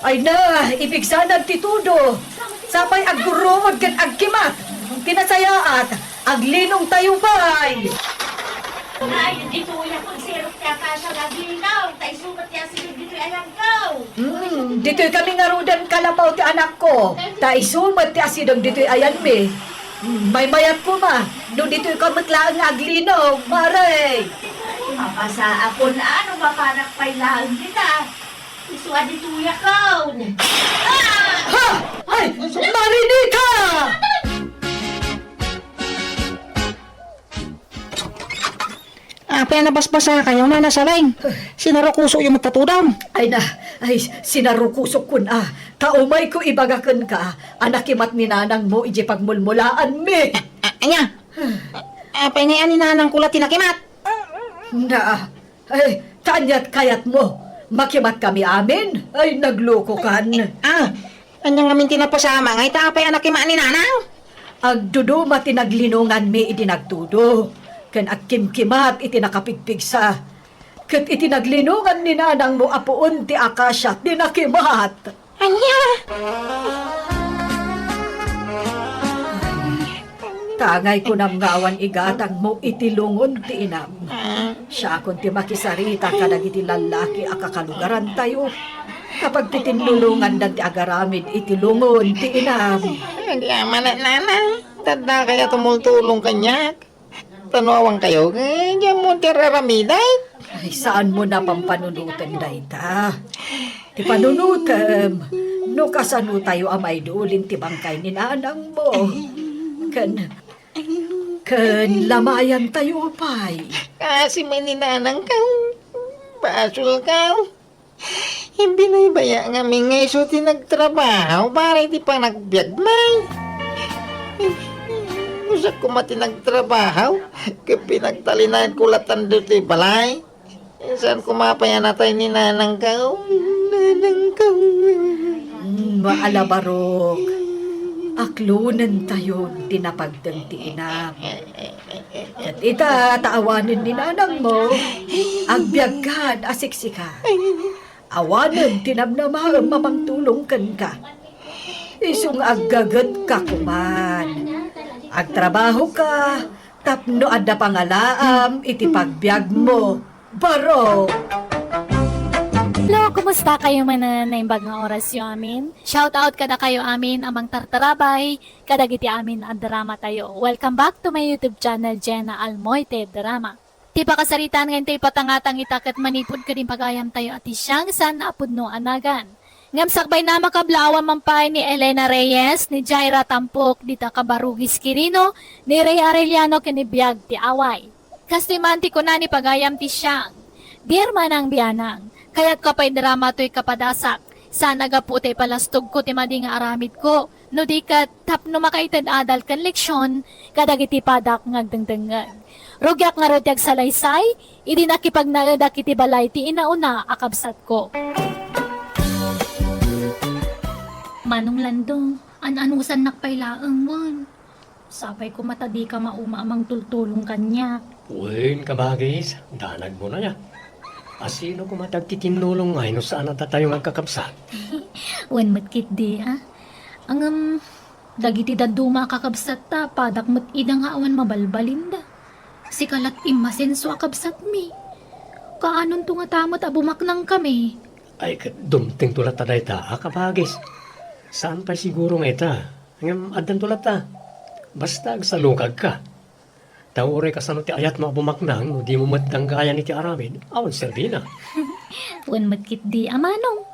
Ay na, ipigsanan ti tudo. Sapay aggurruod ket agkimat. Ti nasayaat, aglinong tayo pay. Ay, ditoy a pagsirok ti akasia nga aglinaw, ta isu met ti asideg ditoy ayanko. Hmm, ditoy kami ngaruden kalapaw ti anakko, ta isu met ti asideg ditoy ayanmi. Hmm, maymayat koma, no ditoy ka met laeng nga aglinaw, Mare. Mapasaakon a no mapanak pay laeng dita. Isu a ditoy a kaon. Ah! Ha! Ay, Marinita! Apay a nabasbasakayo, Nana Saleng? Sinarukusokyo met ta tudom. Ay na, ay, sinarukusokkon a. Ta umayko ibaga kenka a nakimat ni nanangmo idiay pagmulmulaanmi. A-, a-, ania? A-, apay ngay a ni nanangko la ti nakimat? Na, ay, ta aniat kayatmo? Makimatkami amin? Ay, naglokokan. Ah, ania ngamin ti napasamak ngay ta apay a nakimat ni nanang? Agduduma ti naglinonganmi idi nagtudo, ken agkimkimat iti nakapigpigsa. Ket iti naglinongan ni nanangmo a puon ti akasia ti nakimat. Ania? Tangay kunam nga awan igatangmo iti lungon ti inam. Siakon ti makisarita kadagiti lallaki a kakalugarantayo. Kapag ti tinnulongandan ti agaramid iti lungon ti inam. Ania manen, Nana? Adda kaya tumultulong kaniak? Ta no awan kayo, eh, diak ammo ti ar-aramidek. Ay, saanmo a pampanunoten dayta. Ti panunotem, no kasano tayo a maidulin ti bangkay ni nanangmo. Ken, ken lamayan tayo pay. Kasi may ni nanang ka. Asulkaw, binaybaya ngamin nga isu ti nagtrabaho para iti panagbiagmi. Usa koma ti nagtrabaho, ket pinagtalinaedko latta ditoy balay. Saan koma pay a natay ni nanangko? Nanangko. Mm, ala, Barok. Aklonentayon ti napagdeng ti inam. Ket ita, ta awanen ni nanangmo, agbiagkan a siksika. Awanen ti namnamaem a mangtulong kenka. Isu nga aggagetka koman. Agtrabahoka tapno adda pangalaam iti pagbiagmo. Barok! Hello, kumusta kayo man na naimbag nga oras yo amin? Shout out kada kayo amin a mangtartarabay kadagiti amin a drama tayo. Welcome back to my YouTube channel, Jenna Almoite Drama. Ti pakasaritaan nga intay patangatang ita ket manipud ken impagayam tayo a ti siang saan a pudno a nagan. Ngem sakbay na, makabla, awan man pay ni Elena Reyes, ni Jaira Tampok, dita Kabarugis Quirino, ni Rey Arellano ken ni Biag ti Away. Kastoy man ti kuna ni pagayam ti siang, Dear Manang Bianang, kayatko a paidrama toy kapadasak. Saan a gapu ti palastogko ti madi nga aramidko, no di ket tapno makaited adal ken leksion kadagiti padak nga agdengdengngeg. Rugiak ngarud ti agsalaysay idi nakipagnaedak iti balay ti inauna a kabsatko. Manong Lando, an-anusannak pay laeng wen. Sapay koma ta dika mauma a mangtultulong kaniak. Wen, kabagis, danagmo na ya. A sino koma ti agtitinnulong ngay no saan a datayo nga agkakabsat? Wen met ketdi, a. Ngem, dagiti dadduma a kakabsatta, padak met ida nga awan mabalbalinda. Sika lat immasenso a kabsatmi. Kaanonto ngata met a bumaknangkami? Ay, ket dumtengto latta dayta a kabagis. Saan pay siguro nga ita? Ngem addanto latta. Basta agsalukagka. Ta uray kasano ti ayatmo a bumaknang no dimo met danggayan iti aramid, awan serbina. Wen met ketdi a manong.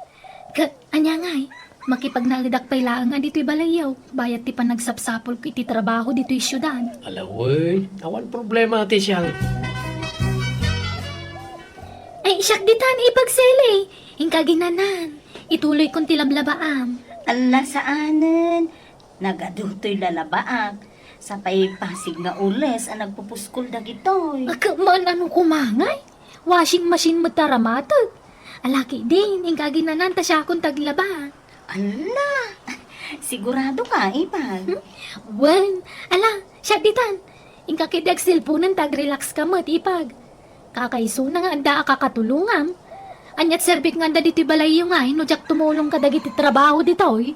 Ket ania ngay, makipagnaedak pay laeng a ditoy balayyo, bayat ti panagsapsapulko iti trabaho ditoy siudad. Ala wen, awan problema ti siang. Ay, siak ditan, Ipag Sele. Inka aginanan. Ituloykon ti lablabaam. Ala, saanen. Nagadu toy lalabaak. Sapay pasig nga ules a nagpupuskol dagitoy. Agka man ano kumangay? Washing machine met ta ramateg. Ala ketdin, inka aginanan ta siakon ti aglaba. Ala! Sigurado ka, Ipag? Hmm? Wen, ala, siak ditan. Inka ketdi agselponen ta agrelax ka met, Ipag. Kakaisuna nga adda a kakatulongam. Aniat serbik nga adda ditoy balayyo ngay no diak tumulong kadagiti trabaho ditoy?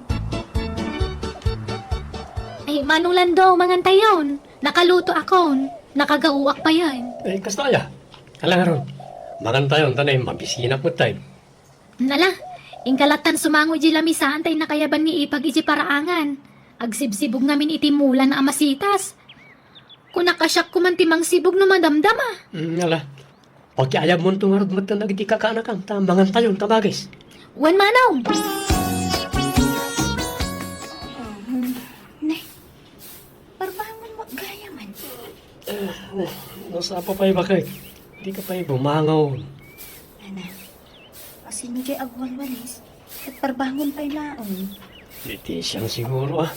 Ay, Manong Lando, mangantayon. Nakalutoakon. Nakagaoak payen. Eh, kasta aya? Ala ngarud, mangantayon ta naim, mabisinak met tayo. Nala, inka lattan sumango idiay lamisaan ta inakayaban ni Ipag idiay paraangan. Agsibsibog ngamin iti mulan a masitas. Kunak a siak koman ti mangsibog no madamdama. Mm, ala. Pakiayabmonto ngarud metten dagiti kakaanakam ta mangantayon, kabagis. Wen, manong! Ne, parbangon mo gayamen. Eh, ne, nasapa pay, baket? Dika pay bumangon. Ana, asino diay agwalwalis? Ket parbangon pay laeng. Iti siang siguro, a.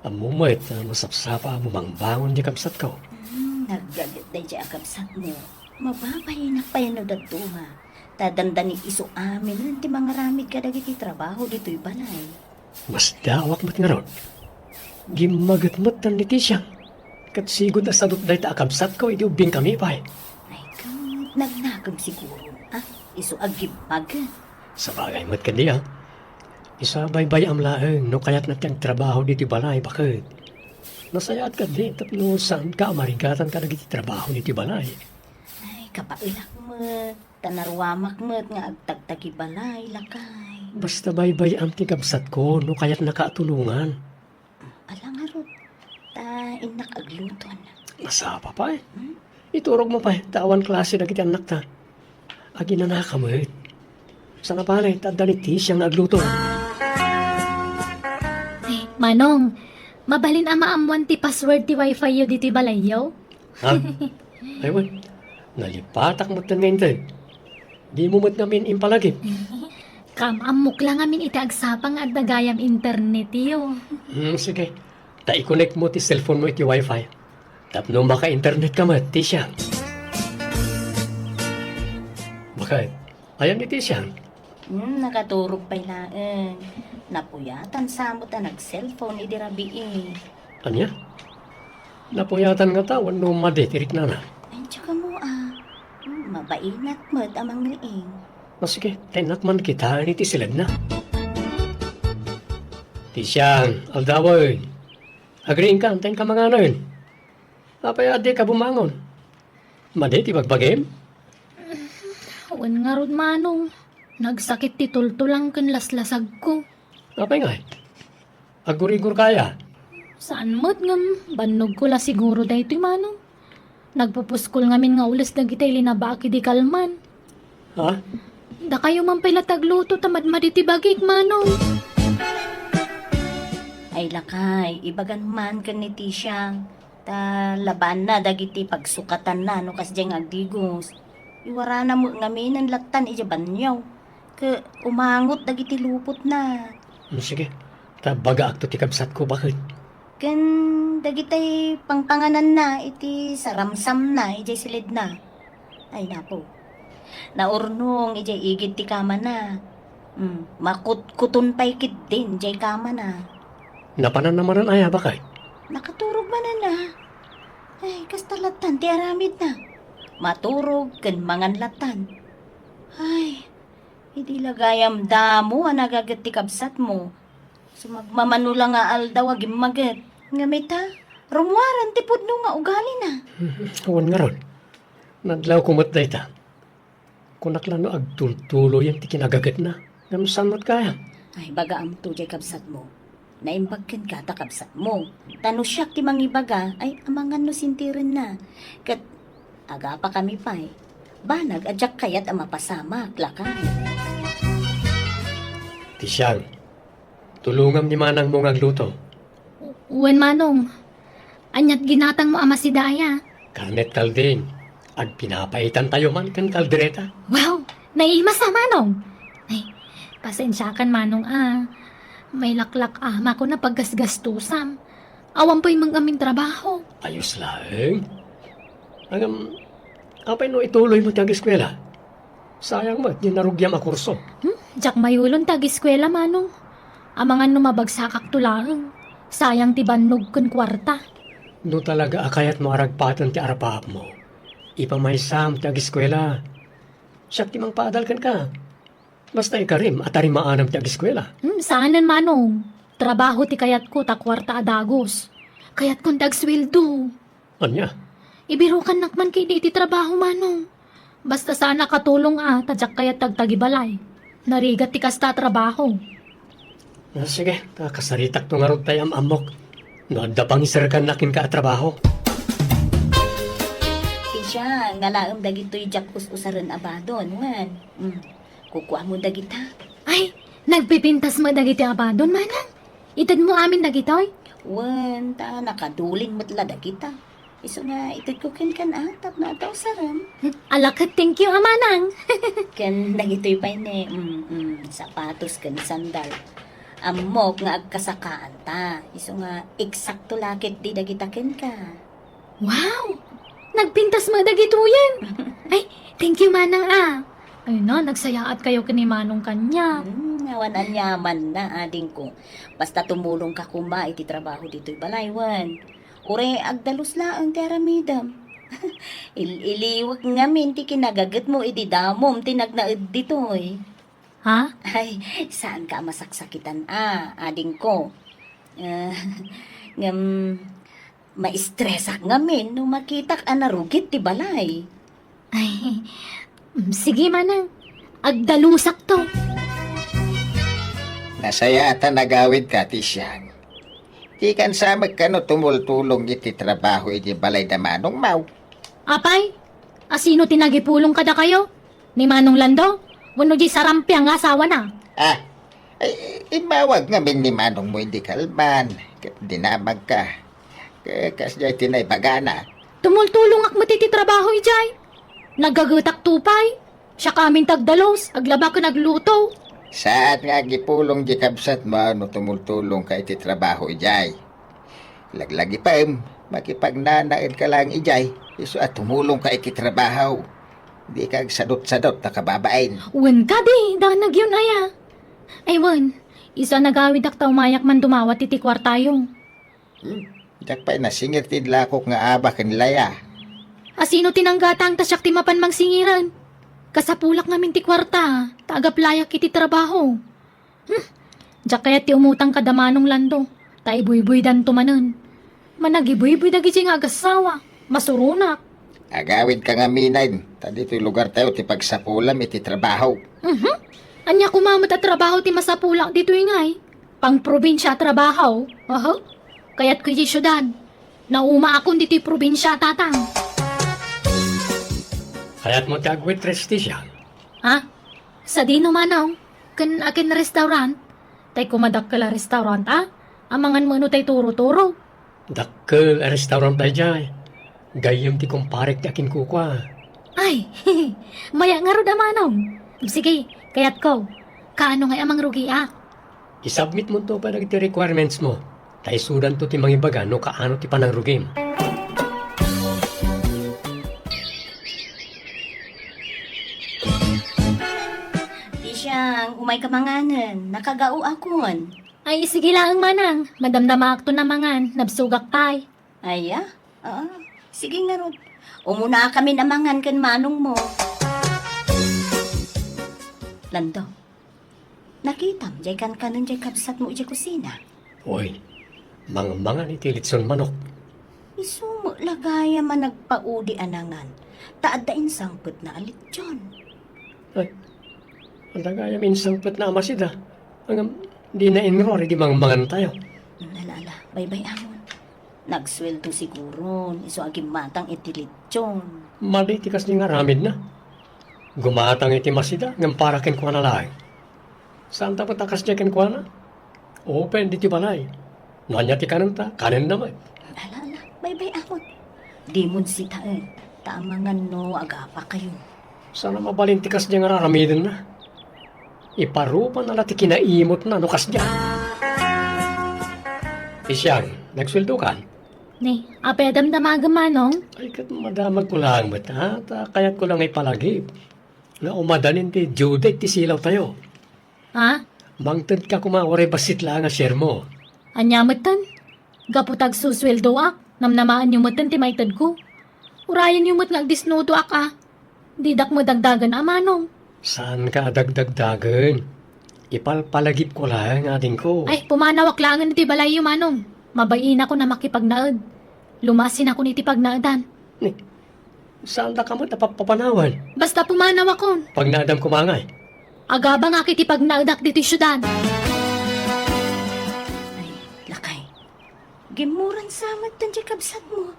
Ammo met a masapsapa a bumangbangon diay kabsatko. Hmm, naggaget daydiay a kabsatmo. Mababain pay no dadduma. Ta dandani isu amin ti mangaramid kadagiti trabaho ditoy balay. Masdaawak met ngarud. Gimmaget met ni Tisha. Ket sigud a sadut dayta a kabsatko idi ubbingkami pay. Ay, ket nagnakem siguro, a? Isu a gimmaget. Sabagay met kadi, a. Isu a baybay-am laeng no kayatna ti agtrabaho ditoy balay, baket. Nasayaat kadi tapno saanka a marigatan kadagiti trabaho ditoy balay. Ay, kapaelak met. Ta naruamak met nga agtagtagibalay, lakay. Basta baybay-am ti kabsatko no kayatnaka a tulongan. Ala ngarud, ta innak agluton. Nasapa pay. Hmm? Iturogmo pay, ta awan klase dagiti annakta. Aginanaka met. Sangabalay, ta adda ni Tisha nga agluto. Ay, Manong, mabalin a maammoan ti password ti wifi yo ditoy balayyo? Ha? Ay, wen. Nalipatak met nga inted. Dimo met ngamin impalagip. Kaam-ammok la ngamin iti agsapa nga adda gayam internetyo. Hmm, sige. Ta i-connect mo ti cellphone mo iti wifi. Tapno maka-internet ka met, Tisha. Bakit? Ayan ni Tisha. Hmm, nakaturog pay laeng. Napuyatan sa met a nag-cellphone idi rabii. Ania? Napuyatan ngata wenno madi ti riknana? Ay, tsaka mo, ah. Hmm, mabainat met a mangriing. O sige, tennak man kita iti siledna. Tisha, aldawen. Agriingka, antayin ka manganen. Apay a dika bumangon? Madi ti bagbagim? Wen ngarud, Manong. Nagsakit ti tultulang ken laslasagko. Apay ngay? Agurigor kaya? Saan met ngem, bannogko la siguro daytoy, Manong. Nagpupuskol ngamin nga ules dagitay linabaak idi kalman. Ha? Dakayo man pay la ti agluto ta madmadi ti bagik, Manong. Ay, lakay, ibagan man ken ni Tisha. Ta labaanna dagiti pagsukatanna no kasdiay nga agdigos. Iwarana met ngamin lattan idiay banio. Ket umangot dagiti lupotna. Hmm, sige. Ta bagaakto ti kabsatko, baket. Ken dagitay pangpangananna iti saramsamna idiay siledna. Ay, napo. Naurnong idiay igid ti kamana. Hmm, makutkuton pay ketdin idiay kamana. Napananna manen aya, baket? Nakaturog manen a. Ay, kasta lattan ti aramidna. Maturog ken mangan lattan. Ay, idi la gayam damo a nagaget ti kabsatmo. Sumagmamano la nga aldaw a gimmaget. Ngem ita, rummuaren ti pudno nga ugalina. Wen ngarud. Nadlawko met dayta. Kunak la no agtultuloyen ti kinagagetna. Ngem saan met kaya? Ay, bagaamto diay kabsatmo. Naimbag kenka ta kabsatmo. Ta no siak ti mangibaga, ay amangan no sintirenna. Ket agapakami pay. Banag a diak kayat a mapasamak, lakay. Ti siang, tulongam ni manangmo nga agluto. Wen, Manong. Aniat ginatangmo a masidaya? Karnet kalding. Agpinapaitantayo man ken kaldereta. Wow! Naimas a, Manong! Ay, pasensiakan, Manong, a. Mailaklak-amako a paggasgastusam. Awan pay met ngamin trabaho. Ayos laeng. Ngem, apay no ituloymo ti ageskuela? Sayang met ti narugiam a kurso. Hmm? Diak mayulon ti ageskuela, Manong. Amangan no mabagsakakto laeng. Sayang ti bannog ken kuarta. No talaga a kayatmo a ragpaten ti arap-apmo, ipamaysam ti ageskuela. Siak ti mangpaadal kenka. Basta ikarim a tarimaanam ti ageskuela. Hmm, saanen, Manong. Trabaho ti kayatko ta kuarta a dagus. Kayatkon ti agsueldo. Ania? Ibirukannak man ketdi iti trabaho, Manong. Basta saan a katulong a, ta diak kayat ti agtagibalay. Narigat ti kasta a trabaho. Ah, sige, ta kasaritakto ngarud tay am-ammok. No adda pangiserkannak kenka a trabaho. Tisha, nalaem dagitoy diak us-usaren a badon, wen. Mm. Kukuamo dagita. Ay, nagpipintas met dagiti a badon, Manang? Itedmo amin dagitoy? Wen, ta nakadulin met la dagita. Isu nga itedko kenkan a, tapno adda usarem. Ala ket, thank you a, Manang. Ken dagitoy pay ne, mm, mm, sapatos ken sandal. Ammok nga agkasakaanta. Isu nga eksakto la ketdi dagita kenka. Wow! Nagpintas met dagitoyen. Ay, thank you, Manang, a. Ay na, nagsayaat kayo ken ni Manong kaniak. Hmm, awan aniamanna, adingko. Basta tumulongka koma iti trabaho ditoy balay, wen. Uray agdalus laeng ti aramidem. Il-iliwek ngamin ti kinagagetmo idi damom ti nagnaed ditoy. Ha? Ay, saanka a masaksakitan a, adingko. Ah, ngem, maistresak ngamin no makitak a narugit ti balay. Ay, mm, sige, Manang. Agdalusakto. Nasayaat a nagawidka, Tisha. Dikan sa met kano tumultulong iti trabaho iti balay da manongmaw. Apay, a sino ti nagipulong kadakayo? Ni Manong Lando? Wenno diay sarampiang nga asawana? Ah, ay, immawag ngamin ni manongmo idi kalman, ket dinamagka. Ka-, kasdiay ti naibagana. Tumultulongak met iti trabaho idiay. Nagagetakto pay. Siak amin ti agdalus, aglaba ken agluto. Saan nga agipulong ti kabsatmo no tumultulongka iti trabaho idiay. Laglagipem, makipagnanaedka laeng idiay, isu a tumulongka iti trabaho. Dika agsadutsadut a kababain. Wen kadi, danag yun aya. Ay wen, isu a nagawidak ta umayak man dumawat iti kuartayo. Hmm, diak pay nasingir ti idlakok nga Aba ken Laya. Asino ti nanggatang ta siak ti mapan mangsingiran? Kasapulak ngamin ti kuarta, ta agaplayak iti trabaho. Hmm, diak kayat ti umutang kada Manong Lando, ta ibuybuydanto manen. Managibuybuy dagiti nga agassawa, masuronak. Agawidka ngaminen, ta ditoy lugartayo ti pagsapulam iti trabaho. Mhm. Ania koma met a trabaho ti masapulak ditoy ngay? Pangprobinsia a trabaho? Aha. Kayatko iti siudad. Naumaakon ditoy probinsia, Tatang. Kayatmo ti agwaitress, Tisha? Ha? Sadino, Manong? Ken akin restaurant? Tay koma dakkel a restaurant, a? Amangan met no tay turo-turo. Dakkel a restaurant daydiay. Gayyem ti kumparek ti akinkukua. Ay, maya ngarud a Manong. Sige, kayatko. Kaano ngay a mangrugiak? I-submit monto pay dagiti requirements mo. Ta isudanto ti mangibaga no kaano ti panangrugim. Tisha, umayka manganen. Nakagaoakon. Ay, sige laeng, Manang. Madamdamaakton a mangan. Nabsogak pay. Aya? Ah, sige ngarud. Umunakamin a mangan ken manongmo. Lando, nakitam diay kankanen diay kabsatmo idiay kusina? Oy, mangmangan iti litson manok. Isu met la gayam a nagpaudi a nangan, ta adda insangpetna a litson. Ay, adda gayam insangpetna a masida. Ngem, dina inruar idi mangmangantayo. Ala, ala, baybay-amon. Nagsueldo siguron, isu a gimmatang iti litson. Madi ti kasdi nga aramidna. Gumatang iti masida, ngem para kenkuana laeng. Saanta met a kasdi kenkuana? Open ditoy balay. No ania ti kanenta, kanenna met. Ala, ala, baybay-amon. Dimon sitaen, ta amangan no agapakayo. Saan a mabalin ti kasdi nga araramidenna. Iparupana la ti kinaimutna no kasdi. Tisha, nagsueldokan? Ni, apay a damdamagem, Manong? Ay, ket madamagko laeng met, ha? Ta kayatko la nga ipalagip nga umadanin ti due date ti silawtayo. Ha? Mangtedka koma uray bassit laeng a share mo. Ania metten? Gapu ta agsusueldoak, namnamaenyo metten ti maitedko. Urayenyo met nga agdisnudoak a. Didak madagdagen a, Manong. Saanka a dagdagdagen. Ipalpalagipko laeng, adingko. Ay, pumanawak laengen iti balayyo, Manong. Mabainakon a makipagnaed. Lumasinakon iti pagnaedan. Ni, saandaka met a papapanawan? Basta pumanawakon. Pagnaedam koma ngay? Agabangak iti pagnaedak ditoy siudad. Ay, lakay. Gimmuran sa metten ti kabsatmo.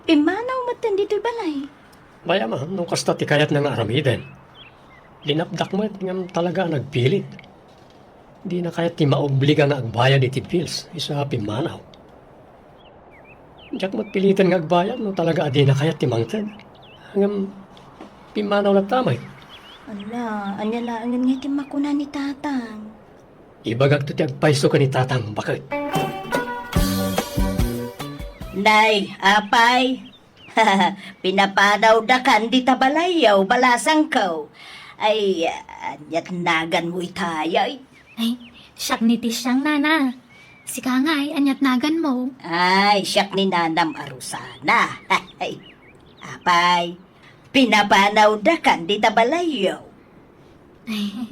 Pimmanaw metten ditoy balay. Bay-am a, no kasta ti kayatna nga aramiden. Linapdak met ngem talaga a nagpilit. Dina kayat ti maobliga nga agbayad iti bills, isu a pimmanaw. Diak met piliten nga agbayad no talaga a dina kayat ti mangted. Ngem pimmanaw latta met. Ala, ania laengen nga ti makuna ni Tatang? Ibagakto ti agpayso ken ni Tatang, baket. Nay, apay, pinapanawdakan dita balayyo, balasangko. Ay, aniat naganmo itay, ay? Ay, siak ni Tisyang, Nana. Sika ngay, aniat naganmo? Ay, siak ni Nanam a Rosana. Ay, apay, pinapanawdakan dita balayyo. Ay,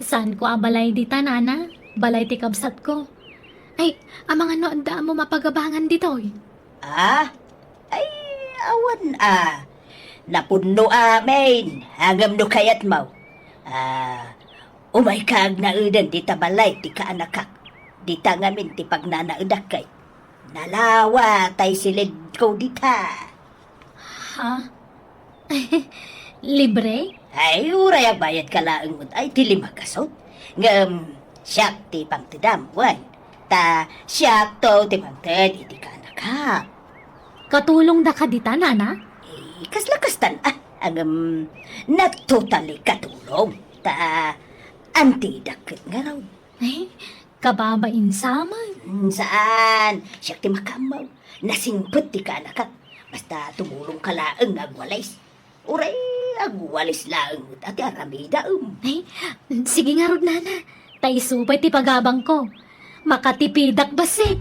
saanko a balay dita, Nana. Balay ti kabsatko. Ay, amangan no adda mo mapagabangan ditoy? Ah? Ay, awan a. Napunno amin. Ngem no kayatmo, ah, umayka agnaeden dita balay ti kaanakak. Dita ngamin ti pagnanaedak kay nalawa tay silidko dita. Ha? Libre? Ay, uray agbayadka laeng met ay ti lima gasut. Ngem siak ti pangtedam, wen. Ta siakto ti mangted iti kaanakak. Katulongdaka dita, Nana? Eh, kasla kastan, ah. Ngem, nagtotally katulong. Ta, antidak ket ngarud. Ay, kababain sa man. Mm, saan? Siak ti makaammo. Nasingpet ti kaanakak. Basta tumulongka laeng nga agwalis. Uray agwalis laeng met a ti aramidaem. Ay, sige ngarud, nana. Ta isu pay ti pagabangko. Makatipidak bassit.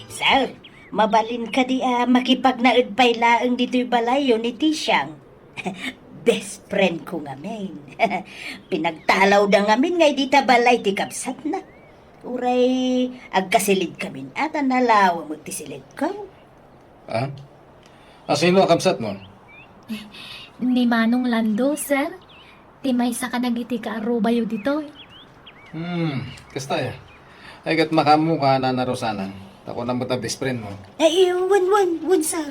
Sir, mabalin kadi a makipagnaed pay laeng ditoy balayyo ni Tisiang? Best friend ko ngamin. Pinagtalawda ngamin nga idi ta balay ti kabsatna. Uray agkasilidkamin a ta nalawa met ti silidko. Ah? A, sino a kabsatmo? Ni Manong Lando, sir. Ti maysa kadagiti kaarubayo ditoy. Hmm, kasta aya. Ay, ket makaammoka, Nana Rosana. Ta kunam met a best friend mo. Ay, wen, wen, wen, sir.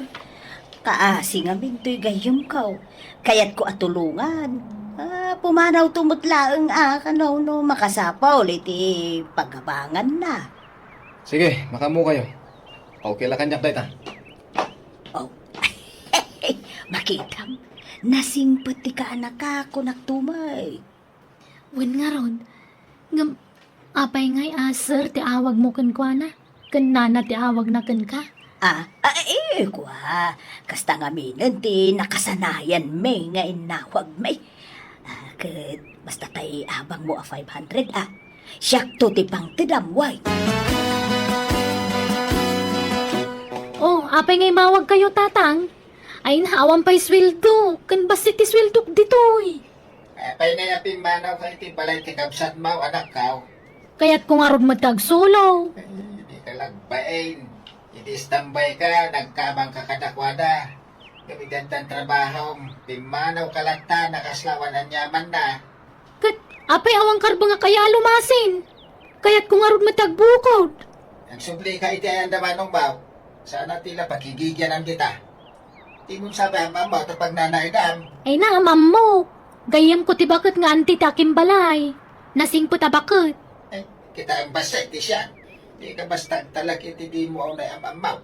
Kaasi ngamin toy gayyemko. Kayatko a tulongan. Ah, pumanawto met laeng a kano no makasapul iti pagabanganna. Sige, makaammokayo. Okay la kaniak dayta. Oh. Makitam, nasingpet ti kaanakak, kunak tumay. Wen ngarud, ngem apay ngay a sir ti awagmo kenkuana? Ken nana ti awagna kenka? Ah, ah, eh, kua. Kasta ngaminen ti nakasanayanmi nga innawagmi. Ah, ket basta tay abangmo a five hundred, ah. Siakto ti pangtedam, way. Oh, apay nga imawagkayo, Tatang? Ay, awan pay sueldo. Ken bassit ti sueldok ditoy. Apay nga pimmanaw ka iti balay ti kabsatmo, anakko? Kayatko ngarud met ti agsulo. Ay, di ka lagbain. Iti istambayka, nagkaamangka kadakuada. Ngem iti addan trabahom, pimmanawka latta, nakasla awan aniamanna. Ket apay awan karbengak aya a lumasin? Kayatko ngarud met ti agbukod. Agsublika iti ayan da manong baw. Saan a ti la pakigigianam dita. Dimon sa pay am-ammo ta pagnanaedam. Ay na, am-ammo. Gayyemko ti baket nga anti ti akimbalay. Nasingpet a baket. Ay, kita ang basta iti siya. Di ka basta agtalek iti dimo unay am-ammo.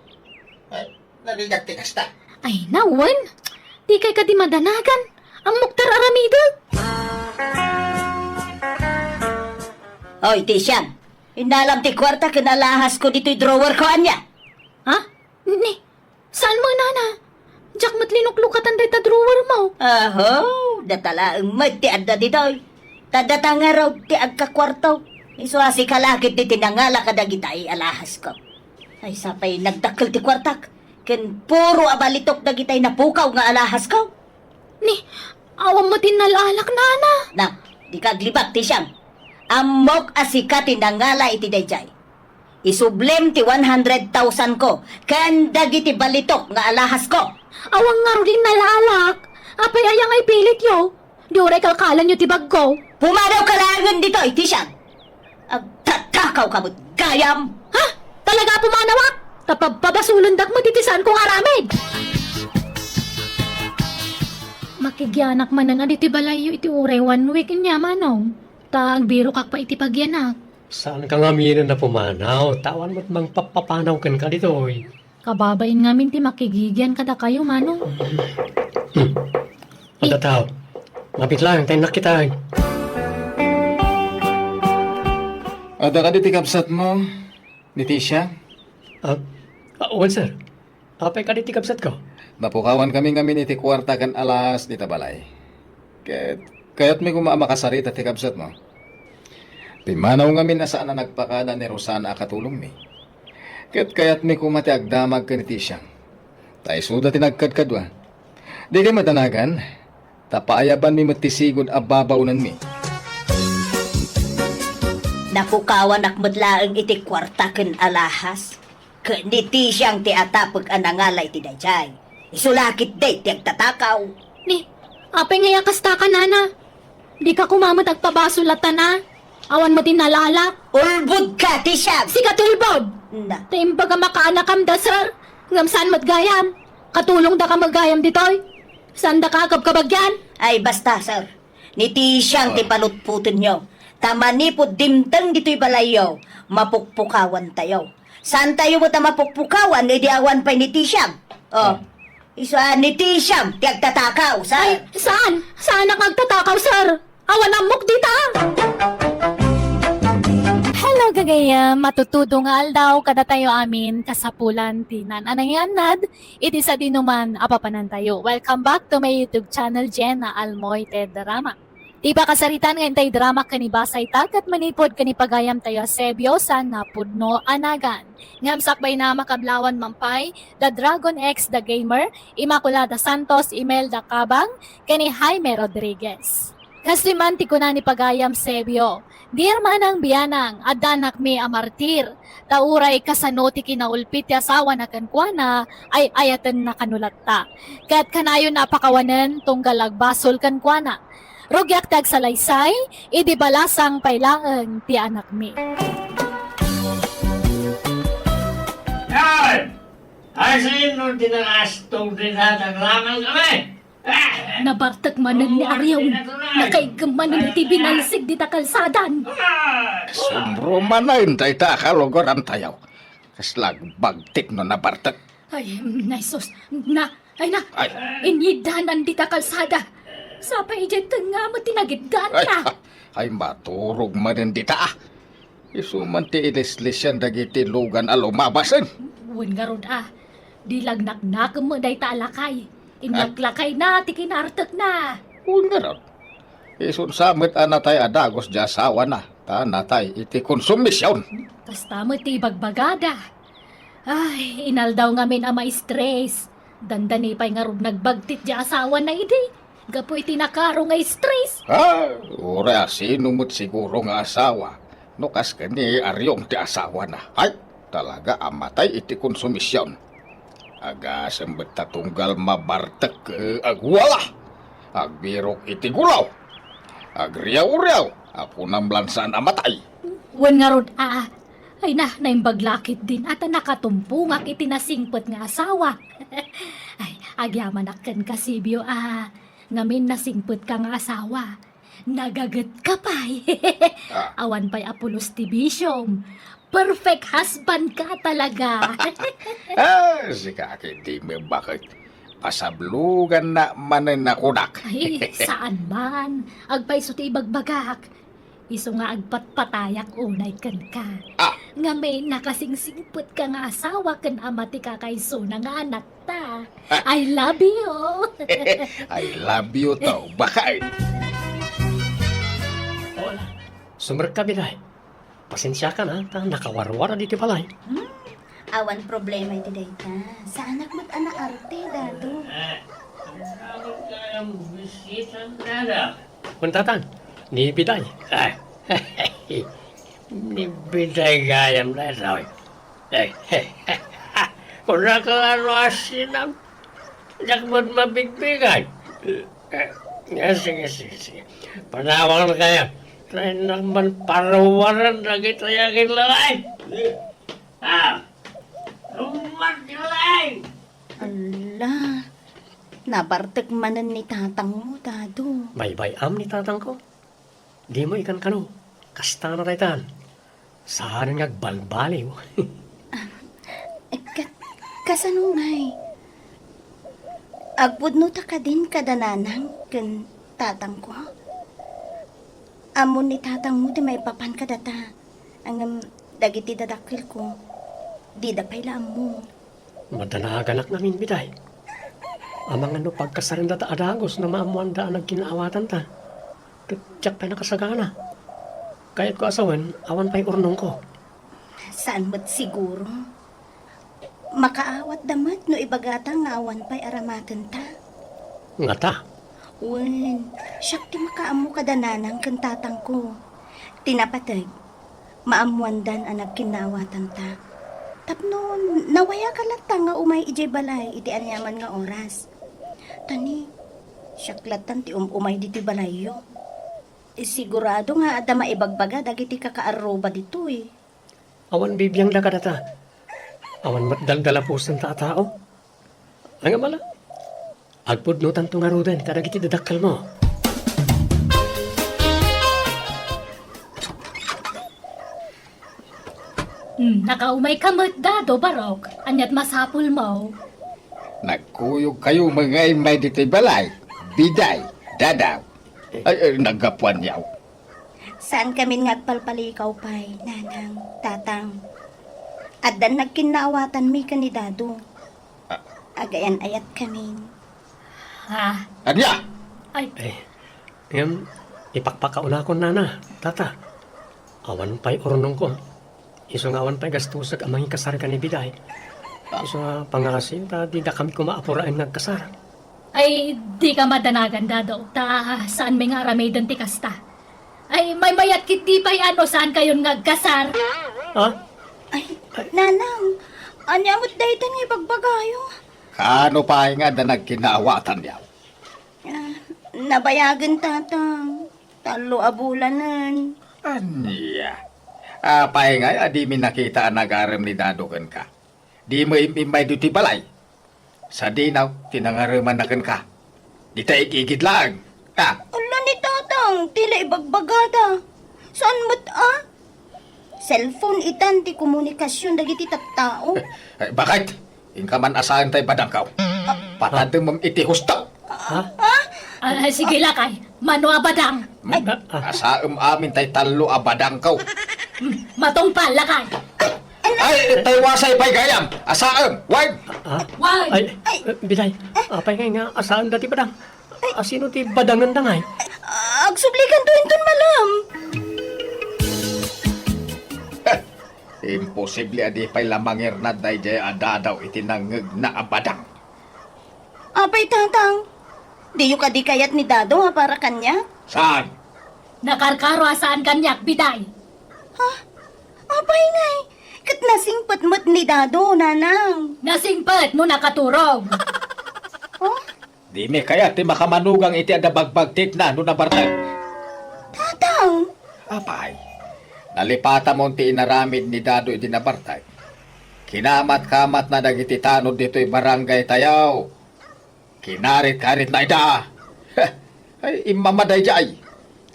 Ay, narigat ti kasta. Ay, nawen. Di kay kadi madanagan. Ammok ti ar-aramidek. Oy, Tisiang, innalam ti kuarta ken alahas ko ditoy drawer ko, ania? Ha? Ni, saan mo, nana? Diak met linuklukatan dayta drawer mo. Aho, data laeng met ti adda ditoy. Ta data ngarud ti agkakuarto. Isu a sika la ketdi ti nangala kadagitay alahas ko. Ay, sapay nagdakkel ti kuartak. Ken puro a balitok dagitay napukaw nga alahas ko. Ni, awan met ti innal-alak, nana. Na, di ka aglibak, Tisiang. Ammok a sika ti nangala iti daydiay. Isublim ti one hundred thousand ko ken dagiti balitok nga alahas ko. Awan ngarud ti innal-alak. Apay aya nga ipilityo? Di uray kalkalanyo ti bagko. Pumanawka laengen ditoy, Tisiang. Agtatakaw ka met gayam. Ha? Talaga a pumanawak? Ta pabpabasolendak met iti saanko nga aramid. Makigianak manen a ditoy balayyo iti uray one week, ania, manong? Ta agbirokak pay iti pagianak. Saanka ngaminen a pumanaw, ta awan met mangpappapanaw kenka ditoy. Kababain ngamin ti makigigian kadakayo, manong. Hmm. Adda tao. Mabit laeng, ta innak kita. Adda kadi ti kabsatmo, ni Tisha? Ah, ah, wen, sir. Apay kadi ti kabsatko? Napukawan kami ngamin iti kuarta ken alahas dita balay. Ket kayatmi koma a makasarita ti kabsatmo. Pimmanaw ngamin a saan a nagpakada ni Rosana a katulongmi. Ket kayatmi koma ti agdamag ken ni Tisiang. Ta isuda ti nagkadkadua. Dikay madanagan, ta paayabanmi met ti sigud a babaonanmi. Napukawanak met laeng iti kuarta ken alahas. Ket ni Tisiang ti atapek a nangala iti daydiay. Isu la ketdi ti agtatakaw. Ni, apay ngay a kasta ka, nana? Dika koma met agpabasol a tana? Awan met ti innal-alak? Ulbodka, Tisiang! Sika ti ulbod! Na. Ta imbag a makaanakam da, sir. Ngem saan met gayam? Katulongdaka met gayam ditoy? Saandaka a kabkabagian? Ay, basta, sir. Ni Tisiang ti palutpotenyo. Ta manipud dimteng ditoy balayyo, mapukpukawantayo. Saantayo met a mapukpukawan idi awan pay ni Tisiang. Oh. Ah. Isu a ni Tisiam ti agtatakaw, sir. Ay, saan? Saanak nga agtatakaw, sir? Awan ammok dita! Hello, gagayam! Matutudo nga aldaw kadatayo amin, kasapulan ti naan-anay nga annad iti sadinoman a papanantayo. Welcome back to my YouTube channel, Jenna Almoite Drama. Ti pakasaritan nga intay drama ken ibasayta ket manipud ken ipagayamtayo a Sebio saan a pudno a nagan. Ngem sakbayna, makablawan man pay, The Dragon X The Gamer, Immaculada Santos, Imelda Cabang, ken ni Jaime Rodriguez. Kastoy man ti kuna ni pagayam Sebio, "Dear Manang Bianang, adda anakmi a martir. Ta uray kasano ti kinaulpit ti asawana kenkuana, ay-ayatenna kano latta. Ket kanayon a pakawanen tunggal agbasol kenkuana. Rugiak ti agsalaysay, idi balasang pay laeng ti anakmi." Ay! Ay, sino ti nakastog dita? Naglangal kami! Ah! Nabartek manen ni Arion. Nakaiggem manen iti binalsig dita kalsadan. Ah! Sumbro manen dayta a kalugarantayo. Kasla agbagtik no nabartek. Ay, mm, ay sus, na, ay na, Ay. Inyidanan dita kalsada. Sapay idiay tengnga met ti nagiddaanna. Ay, ay, maturog manen dita, ah. Isu man ti ilislisian dagiti lugan a lumabasen. Wen ngarud, ah, di lagnaknakem met dayta a lakay. Inyaklakayna ti kinartekna. Wen ngarud, isun sa met a natay a dagus di asawana, ta natay iti konsumision. Kasta met ti ibagbagada. Ay, inaldaw ngamin a maistres. Dandani pay ngarud nagbagtit di asawana idi gapu iti nakaro nga istres. Ah, uray a sino met siguro nga asawa no kas ken ni Arion ti asawana. Ay, talaga a matay iti konsumision. Agasem met ta tunggal mabartek, eh, agwala. Agbirok iti gulaw. Agriaw-riaw. Apunam lan saan a matay. Wen ngarud, ah, ay na, naimbag la ketdin a ta nakatumpongak iti nasingpet nga asawa. Ay, agyamanak kenka, Sebio, a ngamin nasingpetka nga asawa. Nagagetka pay. Ah. Awan pay a pulos ti bisiom. Perfect husband ka talaga. Ah, sika ketdi met baket. Pasablogannak manen a kunak. Ay, saan man. Agpayso ti ibagbagak. Isu nga agpatpatayak unay kenka. Ah. Ngamin, nakasingsingpetka nga asawa ken ama ti kakaisuna nga anakta. Ah. I love you. I love you too, baket. Hola. Sumrekka, Biday. Pasensiakan, a, ta nakawarwar ditoy balay. Hmm. Awan problema iti dayta. Saanak met a naarte, Dado. Eh, ania met gayam bisita, Dada? Kun tatang, ni Biday. Ah, ni Biday gayam daytoy. Eh, kunaka nga no asinam, diak met mabigbigay. Eh, eh, sige, sige, sige. Panawangan kaya. Tayo naman paruwaran dagiti agin lalaki. Ah! Ummat ka lang! Ala, nabartek manen ni tatangmo, Dado. Baybay-am ni tatangko. Dimo ikankano. Kasta na daytan. Saan nga agbalbaliw. Ah, eh, ka-, kasano ngay? Agpudnota kadin kada nanang ken tatangko? Ammon ni tatangmo ti maipapan kadata. Ngem dagiti dadakkelko, dida pay la ammo. Madanaaganak ngamin, Biday. Amangan no pagkasarenda ta a dagus no maammoanda a nagkinnaawatanta. Ket diak pay nakasagana. Kayatko a sawen, awan pay urnongko. Saan met siguro. Makaawatda met no ibagata nga awan pay aramatenta. Ngata? Wen, siak ti makaammo kada nanang ken tatangko. Ti napateg, maammoandan a nagkinnaawatanta. Tapno nawayaka latta nga umay idiay balay iti aniaman nga oras. Ta ni, siak lattan ti um-umay ditoy balayyo. Sigurado nga adda maibagbaga dagiti kakaarruba ditoy. Awan bibiangda kadata. Awan met daldalapusenta a tao. Ngem ala, agpudnotanto ngaruden kadagiti dadakkelmo. Hmm, nakaumayka met, Dado, Barok. Ania't masapulmo? Nagkuyogkayo ngay immay ditoy balay, Biday, Dadaw. Ay, ay, naggapuan yaw. Saan kamin nga agpalpalikaw pay, Nanang, Tatang. Addan nagkinnaawatanmi ken ni Dado. Ah. Agayan-ayat kamin. Ah. Ania? Ay. Ay, ngem, ipakpakaunakon, Nana, Tata. Awan pay urnongko. Isu nga awan pay gastusek a mangikasar ken ni Biday. Isu nga pangngaasim ta dida kami koma apuraen nga agkasar. Ay, dika madanagan, Dado, ta saanmi nga aramiden ti kasta. Ay, maymayat ketdi pay a no saankayon nga agkasar. Ha? Ay, Nanang, ania met dayta nga ibagbagayo? Kaano pay nga adda nagkinnaawatanyo? Ah, nabayagen, Tatang. Tallo a bulanen. Ania? Apay ngay a dimi nakita a nagarem ni Dado kenka? Dimo im-immay ditoy balay? Sadino ti nangaremanna kenka? Dita igigid laeng. Ah. Ala ni Tatang, ti la ibagbagada. Saan met a? Cellphone itan ti komunikasion dagiti tattao. Eh, bakit? Inka man a saen tay badangkaw. Patademem iti husto. Ha? Ah, ah, sige lakay. Mano a badang? Ay. Asaem amin tay tallo a badangkaw. Matungpal lakay. Ay, tay wasay pay gayam. Asaem, wen. Ha? Wen. Ay, eh, Biday, apay ngay nga asaen dati badang? Ay. Asino ti badangen da ngay? Ah, agsublikanto inton malam. Imposible a di pay la mangirnad daydiay a Dadaw iti nangngegna a badang. Apay, Tatang? Diyo kadi kayat ni Dado a para kaniak? Saan? Nakarkaro a saan kaniak, Biday. Ha? Apay ngay? Ket nasingpet met ni Dado, Nanang. Nasingpet no nakaturog. Oh? Dimi kayat ti makamanugang iti adda bagbagtikna no nabartek. Tatang! Apay, nalipatamon ti inaramid ni Dado idi nabartek. Kinamat-kamatna dagiti tanod ditoy barangay tayo. Kinarit-karitna ida. Ay, immama daydiay.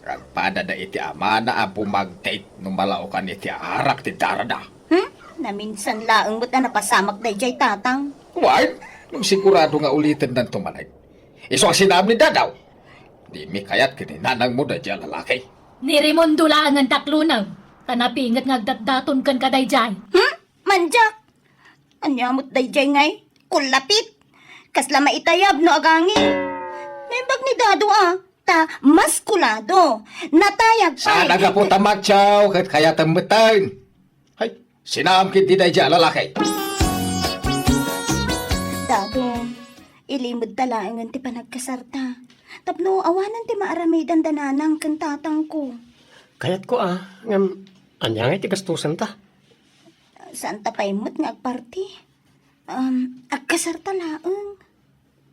Agpadada iti amana a bumagtik no malaokan iti arak ti darada. Hmm? Naminsan laeng met a napasamak daydiay, Tatang. Wen, no sigurado nga ulitendanto manen. Isu a sinaam ni Dadaw. Dimi kayat ken ni nanangmo daydiay a lalaki. Ni Raimundo laengen ti aklunem, ta napinget nga agdatdaton kenka daydiay. Hmm? Mandiak! Ania met daydiay ngay? Kullapit! Kasla maitayab no agangin. Naimbag ni Dado a, ta maskulado. Natayab pay. Saan a gapu ta matyaw ket kayatem metten. Hay, sinaam ketdi daydiay a lalaki. Dado, ilimedta laengen ti panagkasarta. Tapno awanen ti maaramidanda nanang ken tatangko. Kayatko a, ngem ania ngay ti gastusenta? Saanta pay met nga agparti. Um, agkasarta laeng.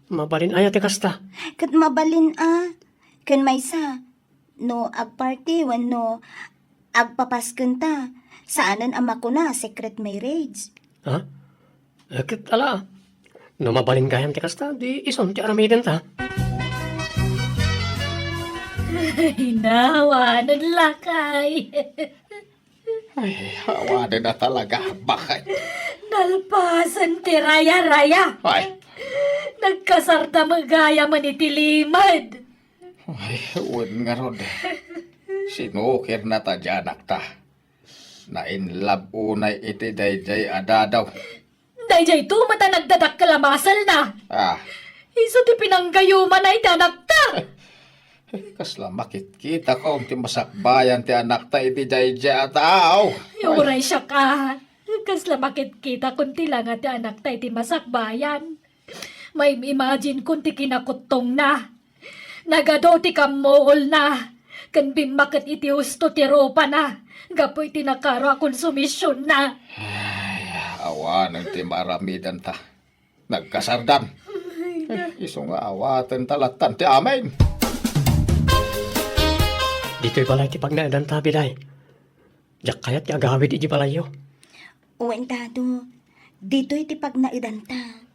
Mabalin aya ti kasta? Ket mabalin a. Ken maysa, no agparti wenno agpapaskenta, saanen a makuna a secret marriage. Ha? Eh, ket ala, no mabalin gayam ti kasta, di isun ti aramidenta. Ay, nawanen lakay. Ay, awanen a talaga, bakit? Nalpasen ti raya-raya. Ay. Nagkasarta met gayamen iti limed. Ay, wen ngarud. Sinukirna ta di anakta. Na-in love unay iti daydiay a Dadaw. Daydiay to met a nagdadakkel a maselna. Ah. Isu ti pinanggayumana iti anakta. Kasla makitkitakon ti masakbayan ti anakta iti daydiay a tao. Ay, uray siak a. Kasla makitkitakon ti langa ti anakta iti masakbayan. Maim-imagine kon ti kinakuttongna. Nagadu ti kammuolna, ken bimmaket iti husto ti rupana, gapu iti nakaro a konsumisionna. Ay, awanen ti maaramidanta. Nagkasardan. Ay, na- Eh, isu nga awatenta lattan ti amin. Ditoy balay ti pagnaedanta, Biday. Diak kayat ti agawid idiay balayyo. Wen, Dado, ditoy ti pagnaedanta.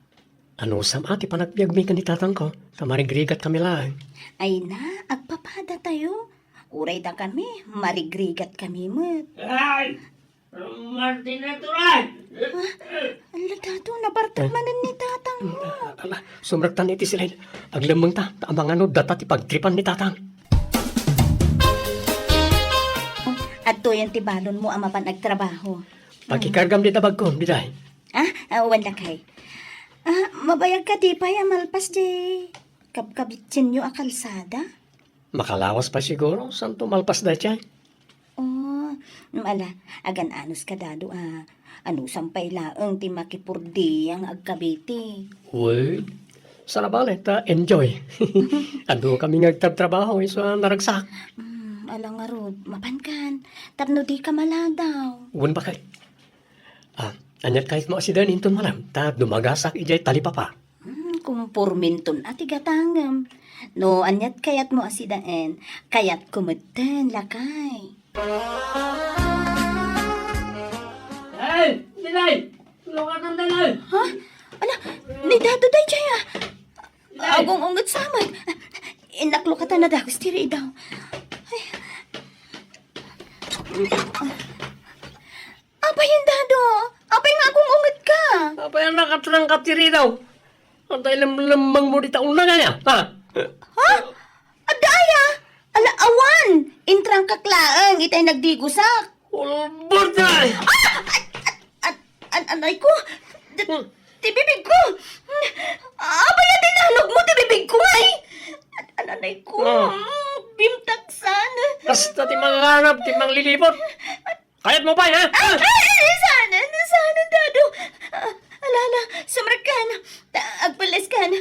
Anusam a ti panagbiagmi ken ni tatangko, ta marigrigat kami laeng. Ay na, agpapada tayo. Uray dakami, marigrigat kami met. Ay! Martina Turay! Ala, Dado, nabartek manen ni tatang mo. Ala, sumrektan iti silid. Aglemmengta, ta amangan no data ti pagtripan ni tatang. Adtoyen ti balonmo a mapan agtrabaho. Pakikargam dita bagko, Biday. Ah, ah, wen lakay. Ah, mabayag kadi pay a malpas di kabkabitsenyo a kalsada? Makalawas pay siguro, santo malpas daytoy. Oh, mm, ala, agan-anos ka, Dado, a. Anusam pay laeng ti makipurdiya nga agkabiti. Well, saan a bale ta enjoy. Adu kami nga agtabtrabaho, isu a naragsak. Mm, ala ngarud, mapankan. Tapno di ka maladaw. Wen bakay. Ah, aniat kayatmo a sidaen inton malam, ta dumagasak idiay talipapa. Hmm, kumporminton a ti gatangem. No, aniat kayatmo a sidaen, kayatko metten, lakay. Ay, Dilay! Lukatan, Dilay! Ha? Ala, ni Dado daytoy, ah. Dilay! Agung-unget sa met. Innak lukatan a dagus ti ridaw. Ay. Apay, Dado? Apay nga agung-unget ka? Apay a nakatrangka ti ridaw? Adda ilemlemmengmo dita undangan, ha? Ha? Adda aya? Ala, awan! Intrangkak laeng itay nagdigusak. Ulbod ay! Ah! An-, an-, an-, anay ko! D-, Hmm. Ti bibig ko! Apay a dinanogmo ti bibig ko, ay! An-, an-, anay ko! Ah. Mm, bimtaksan! Kasta ti manganab, ti manglilibot! Kayatmo pay, ha? Ay, ay, ay, saan, saan, Dado? Ah, ala, ala, sumrekkan. Ta-, agpelleskan.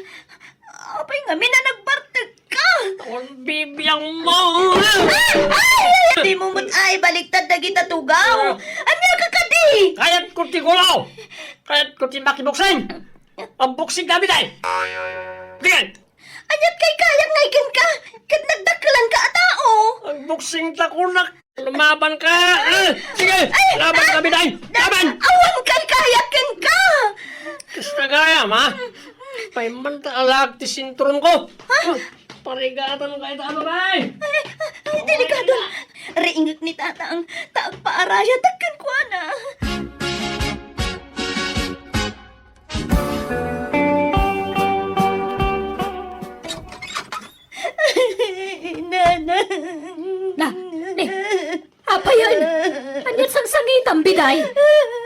Apay ngamin a nagbartek ka? Ang bibiyang mo! Ay, ay, ay, di mo met ay baliktad dagita tugaw. Ah. Ania ka kadi? Kayat ko ti gulaw! Kayat ko ti makiboksing! Ang boksing kami, day! Sige! Aniat kay kayak nga iken ka? Ket nagdakkelan ka a tao. Ang boksing ta kunak. Lumaban ka! Ah! Sige! Ay! Laban kami, day! Laban! Awan kay kayak ken ka! Kasta gayam, ha? Payman ta alag ti sinturon ko! Ha? Parigatan ka ita, babae! Ay, ay, delikado! Riingek ni tatang, ta agpaarayatak kenkuana! Nanang. Na, ni, apayen? Aniat sangsangitam, Biday?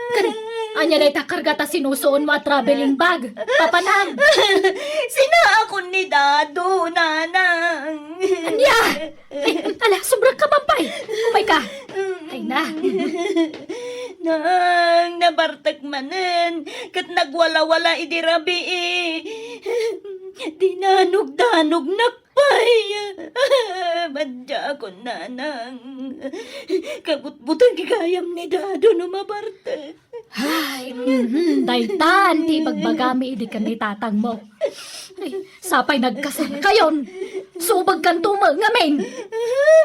Kadi, ania dayta karga ta sinusuonmo a traveling bag? Papanam. Sinaakon ni Dado, Nanang. Ania? Ay, ala, sobra ka, Pampay. Umayka. Ay na. Nang, nabartek manen, ket nagwalawala idi rabii. Dinanogdanognak pay. Madiakon, Nanang. Kabutbuteng gayam ni Dado no mabartek. Ay, mhm, daytan ti ibagbagami idi ken ni tatangmo. Ay, sapay nagkasarkayon. Subagkanto met ngamin.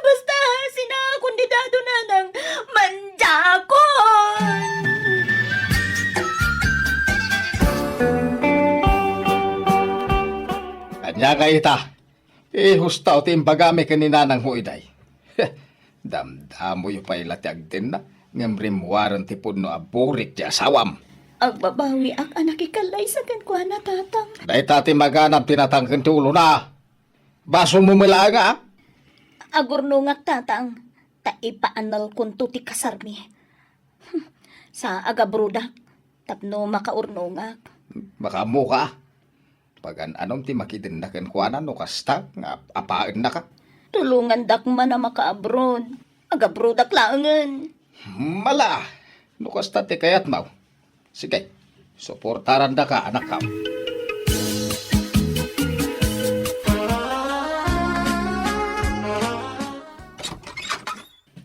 Basta, sinaakon ni Dado, Nanang. Madiakon! Ania nga ita? Ihustaw ti imbagami ken ni nanangmo iday. Damdamoyo pay la ti agdenna, ngem rimmuaren ti pudno a burik ti asawam. Agbabawiak a nakikallaysa kenkuana, Tatang. Dayta ti maganab ti natangken ti ulona. Basolmo met laeng, a? Agurnongak, Tatang, ta ipaannalkonto ti kasarmi. Sa agabrodak tapno makaurnongak. Makaammoka? Pagan-anom ti makidenna kenkuana no kasta nga ap-, apaennaka? Tulongandak man a makaabroad. Agabroadak laengen. Mala, no kasta ti kayatmo. Sige, suportarandaka, anakko.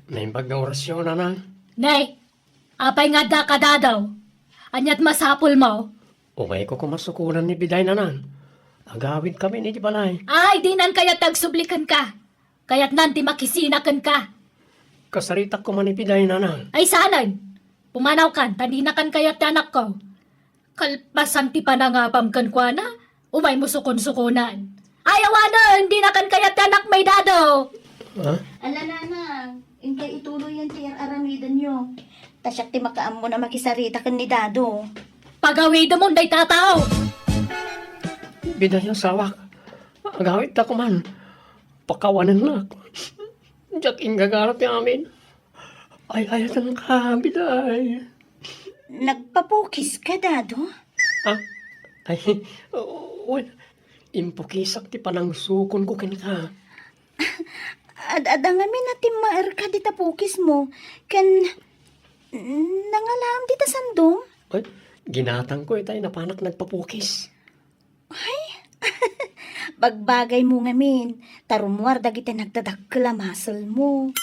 Naimbag nga orasyo, nanang. Nay, apay nga adda ka, Dado? Aniat masapulmo? Umayko koma sukonan ni Biday, nanang. Agawidkami idiay balay. Ay, dinan kayat ti agsubli kenka. Kayatnan ti makisina kenka. Kasaritak koma ni Biday, nanang. Ay, saanen. Pumanawkan, ta dinakan kayat ti anakko. Kalpasan ti panangapam kenkuana, umaymo sukonsukonan. Ay, awanen, dinakan kayat ti anakmi, Dado. Ha? Ala, nanang, inkay ituloyen ti ar-aramidenyo. Ta siak ti makaammon a makisarita ken ni Dado. Pagawidemon dayta a tao! Biday, asawak. Agawidta koman. Pakawanennak. Diak inggagara ti amin. Ay-ayatenka, biday. Nagpapukiska, Dado? Ah? Ay, wen, impukisak ti panangsukonko kenka. Ad-adda ngamin a timmaerka dita pukismo, ken nangalaam dita sandom? Ay, ginatangko itay napanak nagpapukis. Ay, bagbagaymo ngamin, ta rummuar dagiti nagdadakkel a muscle-mo.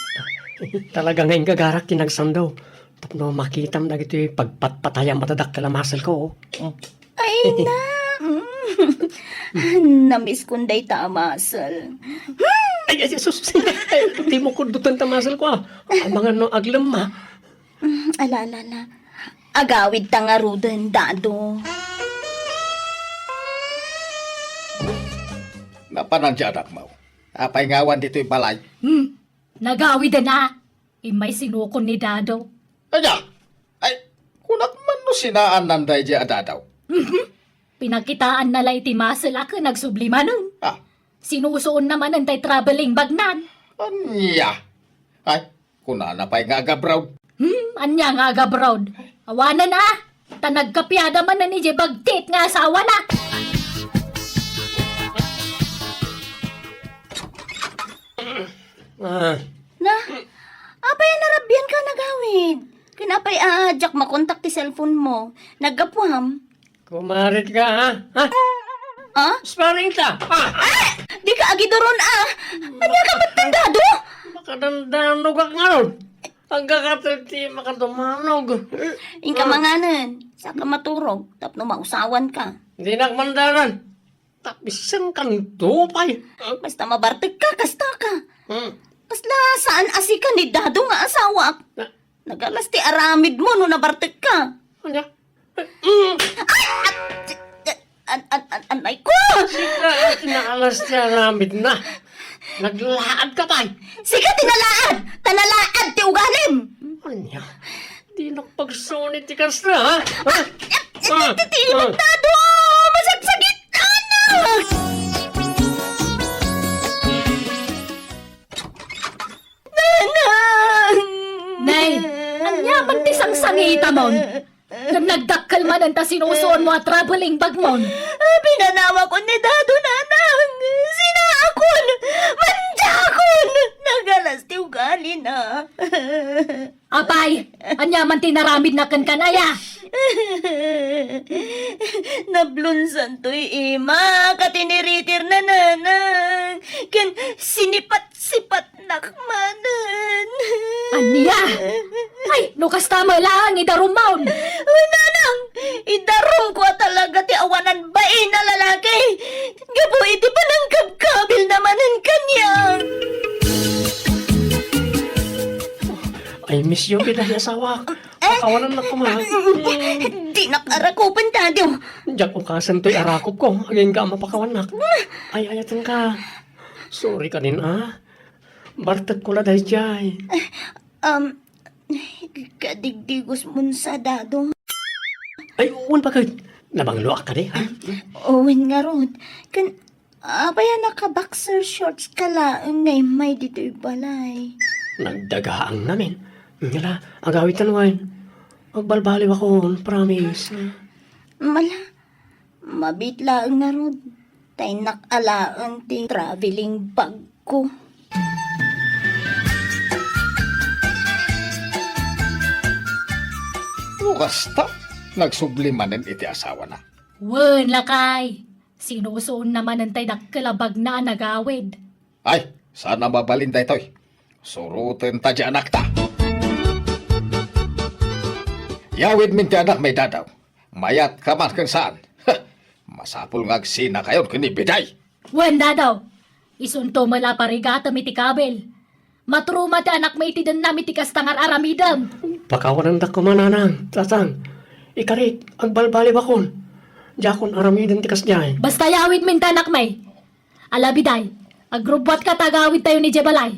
Talaga nga inggagarak ti nagsando tapno makitam dagiti pagpatpatayam a dadakkel a muscle-ko. Ay, na, mm. Namiskon dayta a muscle. Ay, ay, sus, ay, di mo kudutan ta muscle-ko, ah. Amangan no aglemma. Mm, ala, ala, ala. Agawidta ngaruden, Dado. Napanan ti anakmo. Apay nga awan ditoy balay? Hmm, nagawiden a. Immay sinukon ni Dado. Ania? Ay, kunak man no sinaannan daydiay a Dado. Mhm. Pinakitaanna la iti muscle-na ken nagsubli manen. Ah. Sinusuonna manen tay traveling bag-na. Ania? Ay, kunana pay nga agabroad. Hmm, ania nga agabroad? Awanen a, ta nagkapiada manen idiay bagtit nga asawana. Ah. Na, apay a narabianka a nagawid? Ken apay a diak makontak ti cellphone-mo? Naggapuam? Kumarit ka, ha? Ha? Ah? Sparring ta. Ah! Ah! Dika agiduron, ah! Ania ka met, Dado? Makadandanog ak ngarud. Agkakatel ti makadumanog. Inka manganen, saka maturog, tapno mausawanka. Dinak mandaran. Tapisenkanto pay. Basta mabartekka, kastaka. Hmm. Kasla saan a sika ni Dado nga asawak. Na- Nagalas ti aramidmo no nabartekka. Ania? Mm. Ay! At, an, an, an, anay ko! Sika ti nakalas ti aramidna. Naglaad ka pay. Sika ti nalaad! Ta nalaad ti ugalim! Ania? Dinak pagsuni ti kasta, ha? Ha? Ti, ti, ti, Ah, ah. Dado! Masagsagit, anak! Nanang! Nay, ania man ti sangsangitamon? Ngem nagdakkel manen ta sinusuonmo a traveling bag-mon. Pinanawakon ni Dado, Nanang. Sinaakon. Mandiakon. Nagalas ti ugalina. Apay, ania man ti naramidna kenka, aya? Nablunsantoy ima, katiniritirna, Nanang. Ken sinipat-sipat Nak manen. Ania? Ay, no kasta met laeng, idarumon! Uy, Nanang! Idarumko a talaga ti awanan bain a lalaki! Gapu iti panangkabkabilna manen kaniak! I miss you, biday, asawak. Eh? Pakawanennak koma. Dinak arakupen, Dado. Diak ukasen toy arakupko. Agingga a mapakawannak. Ay-ayatenka. Sorry kadin, a. Bartekko la daydiay. Um, kadigdigosmon sa, Dado. Ay, wen, baket? Nabangloak kadi, ha? Wen ngarud. Ken, apay a naka-boxer shorts ka laeng nga immay ditoy balay? Nagdagaang namin. Ngala, agawid ta wen. Agbalbaliwakon, promise. Mala, mabiit laeng ngarud. Ta innak alaen ti traveling bag ko. No kasta, nagsubli manen iti asawana. Wen, lakay. Sinusuonna manen tay dakkel a bagna a nagawid. Ay, saan a mabalin daytoy. Surotenta ti anakta. Yawidmin ti anakmi, Dadaw. Mayat ka man ken saan. Heh, masapul nga agsinakayon ken ni Biday. Wen, Dadaw. Isunto met la parigatem iti kabil. Matruma ti anakmi iti dennam iti kasta nga ar-aramidem. Pakawanendak koma, Nanang, Tatang. Ikarik, agbalbaliwakon. Diakon aramiden ti kasdiay. Basta yawidmin ti anakmi. Ala, Biday, agrubbuatka ta agawidtayon idiay balay.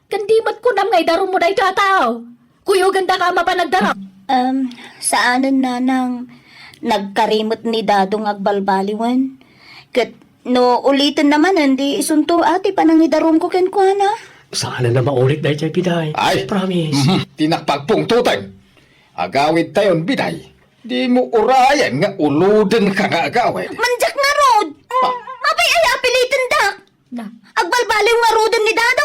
Ken di met kunam nga idarummo daytoy a tao. Kuyogandaka a mapan agdarum. Um, saanen, nanang, nagkari met ni Dado nga agbalbaliwen. Ket no uliten manen, di isunto a ti panangidarumko kenkuana. Saanen a maulit daytoy, Biday. Ay! Promise. Mhm. Ti nakpagpungtoten. Agawidtayon, Biday. Dimo urayen nga ulodenka nga agawid. Mandiak ngarud. Ah. Apay aya a pilitendak? Na. Agbalbaliw ngaruden ni Dado.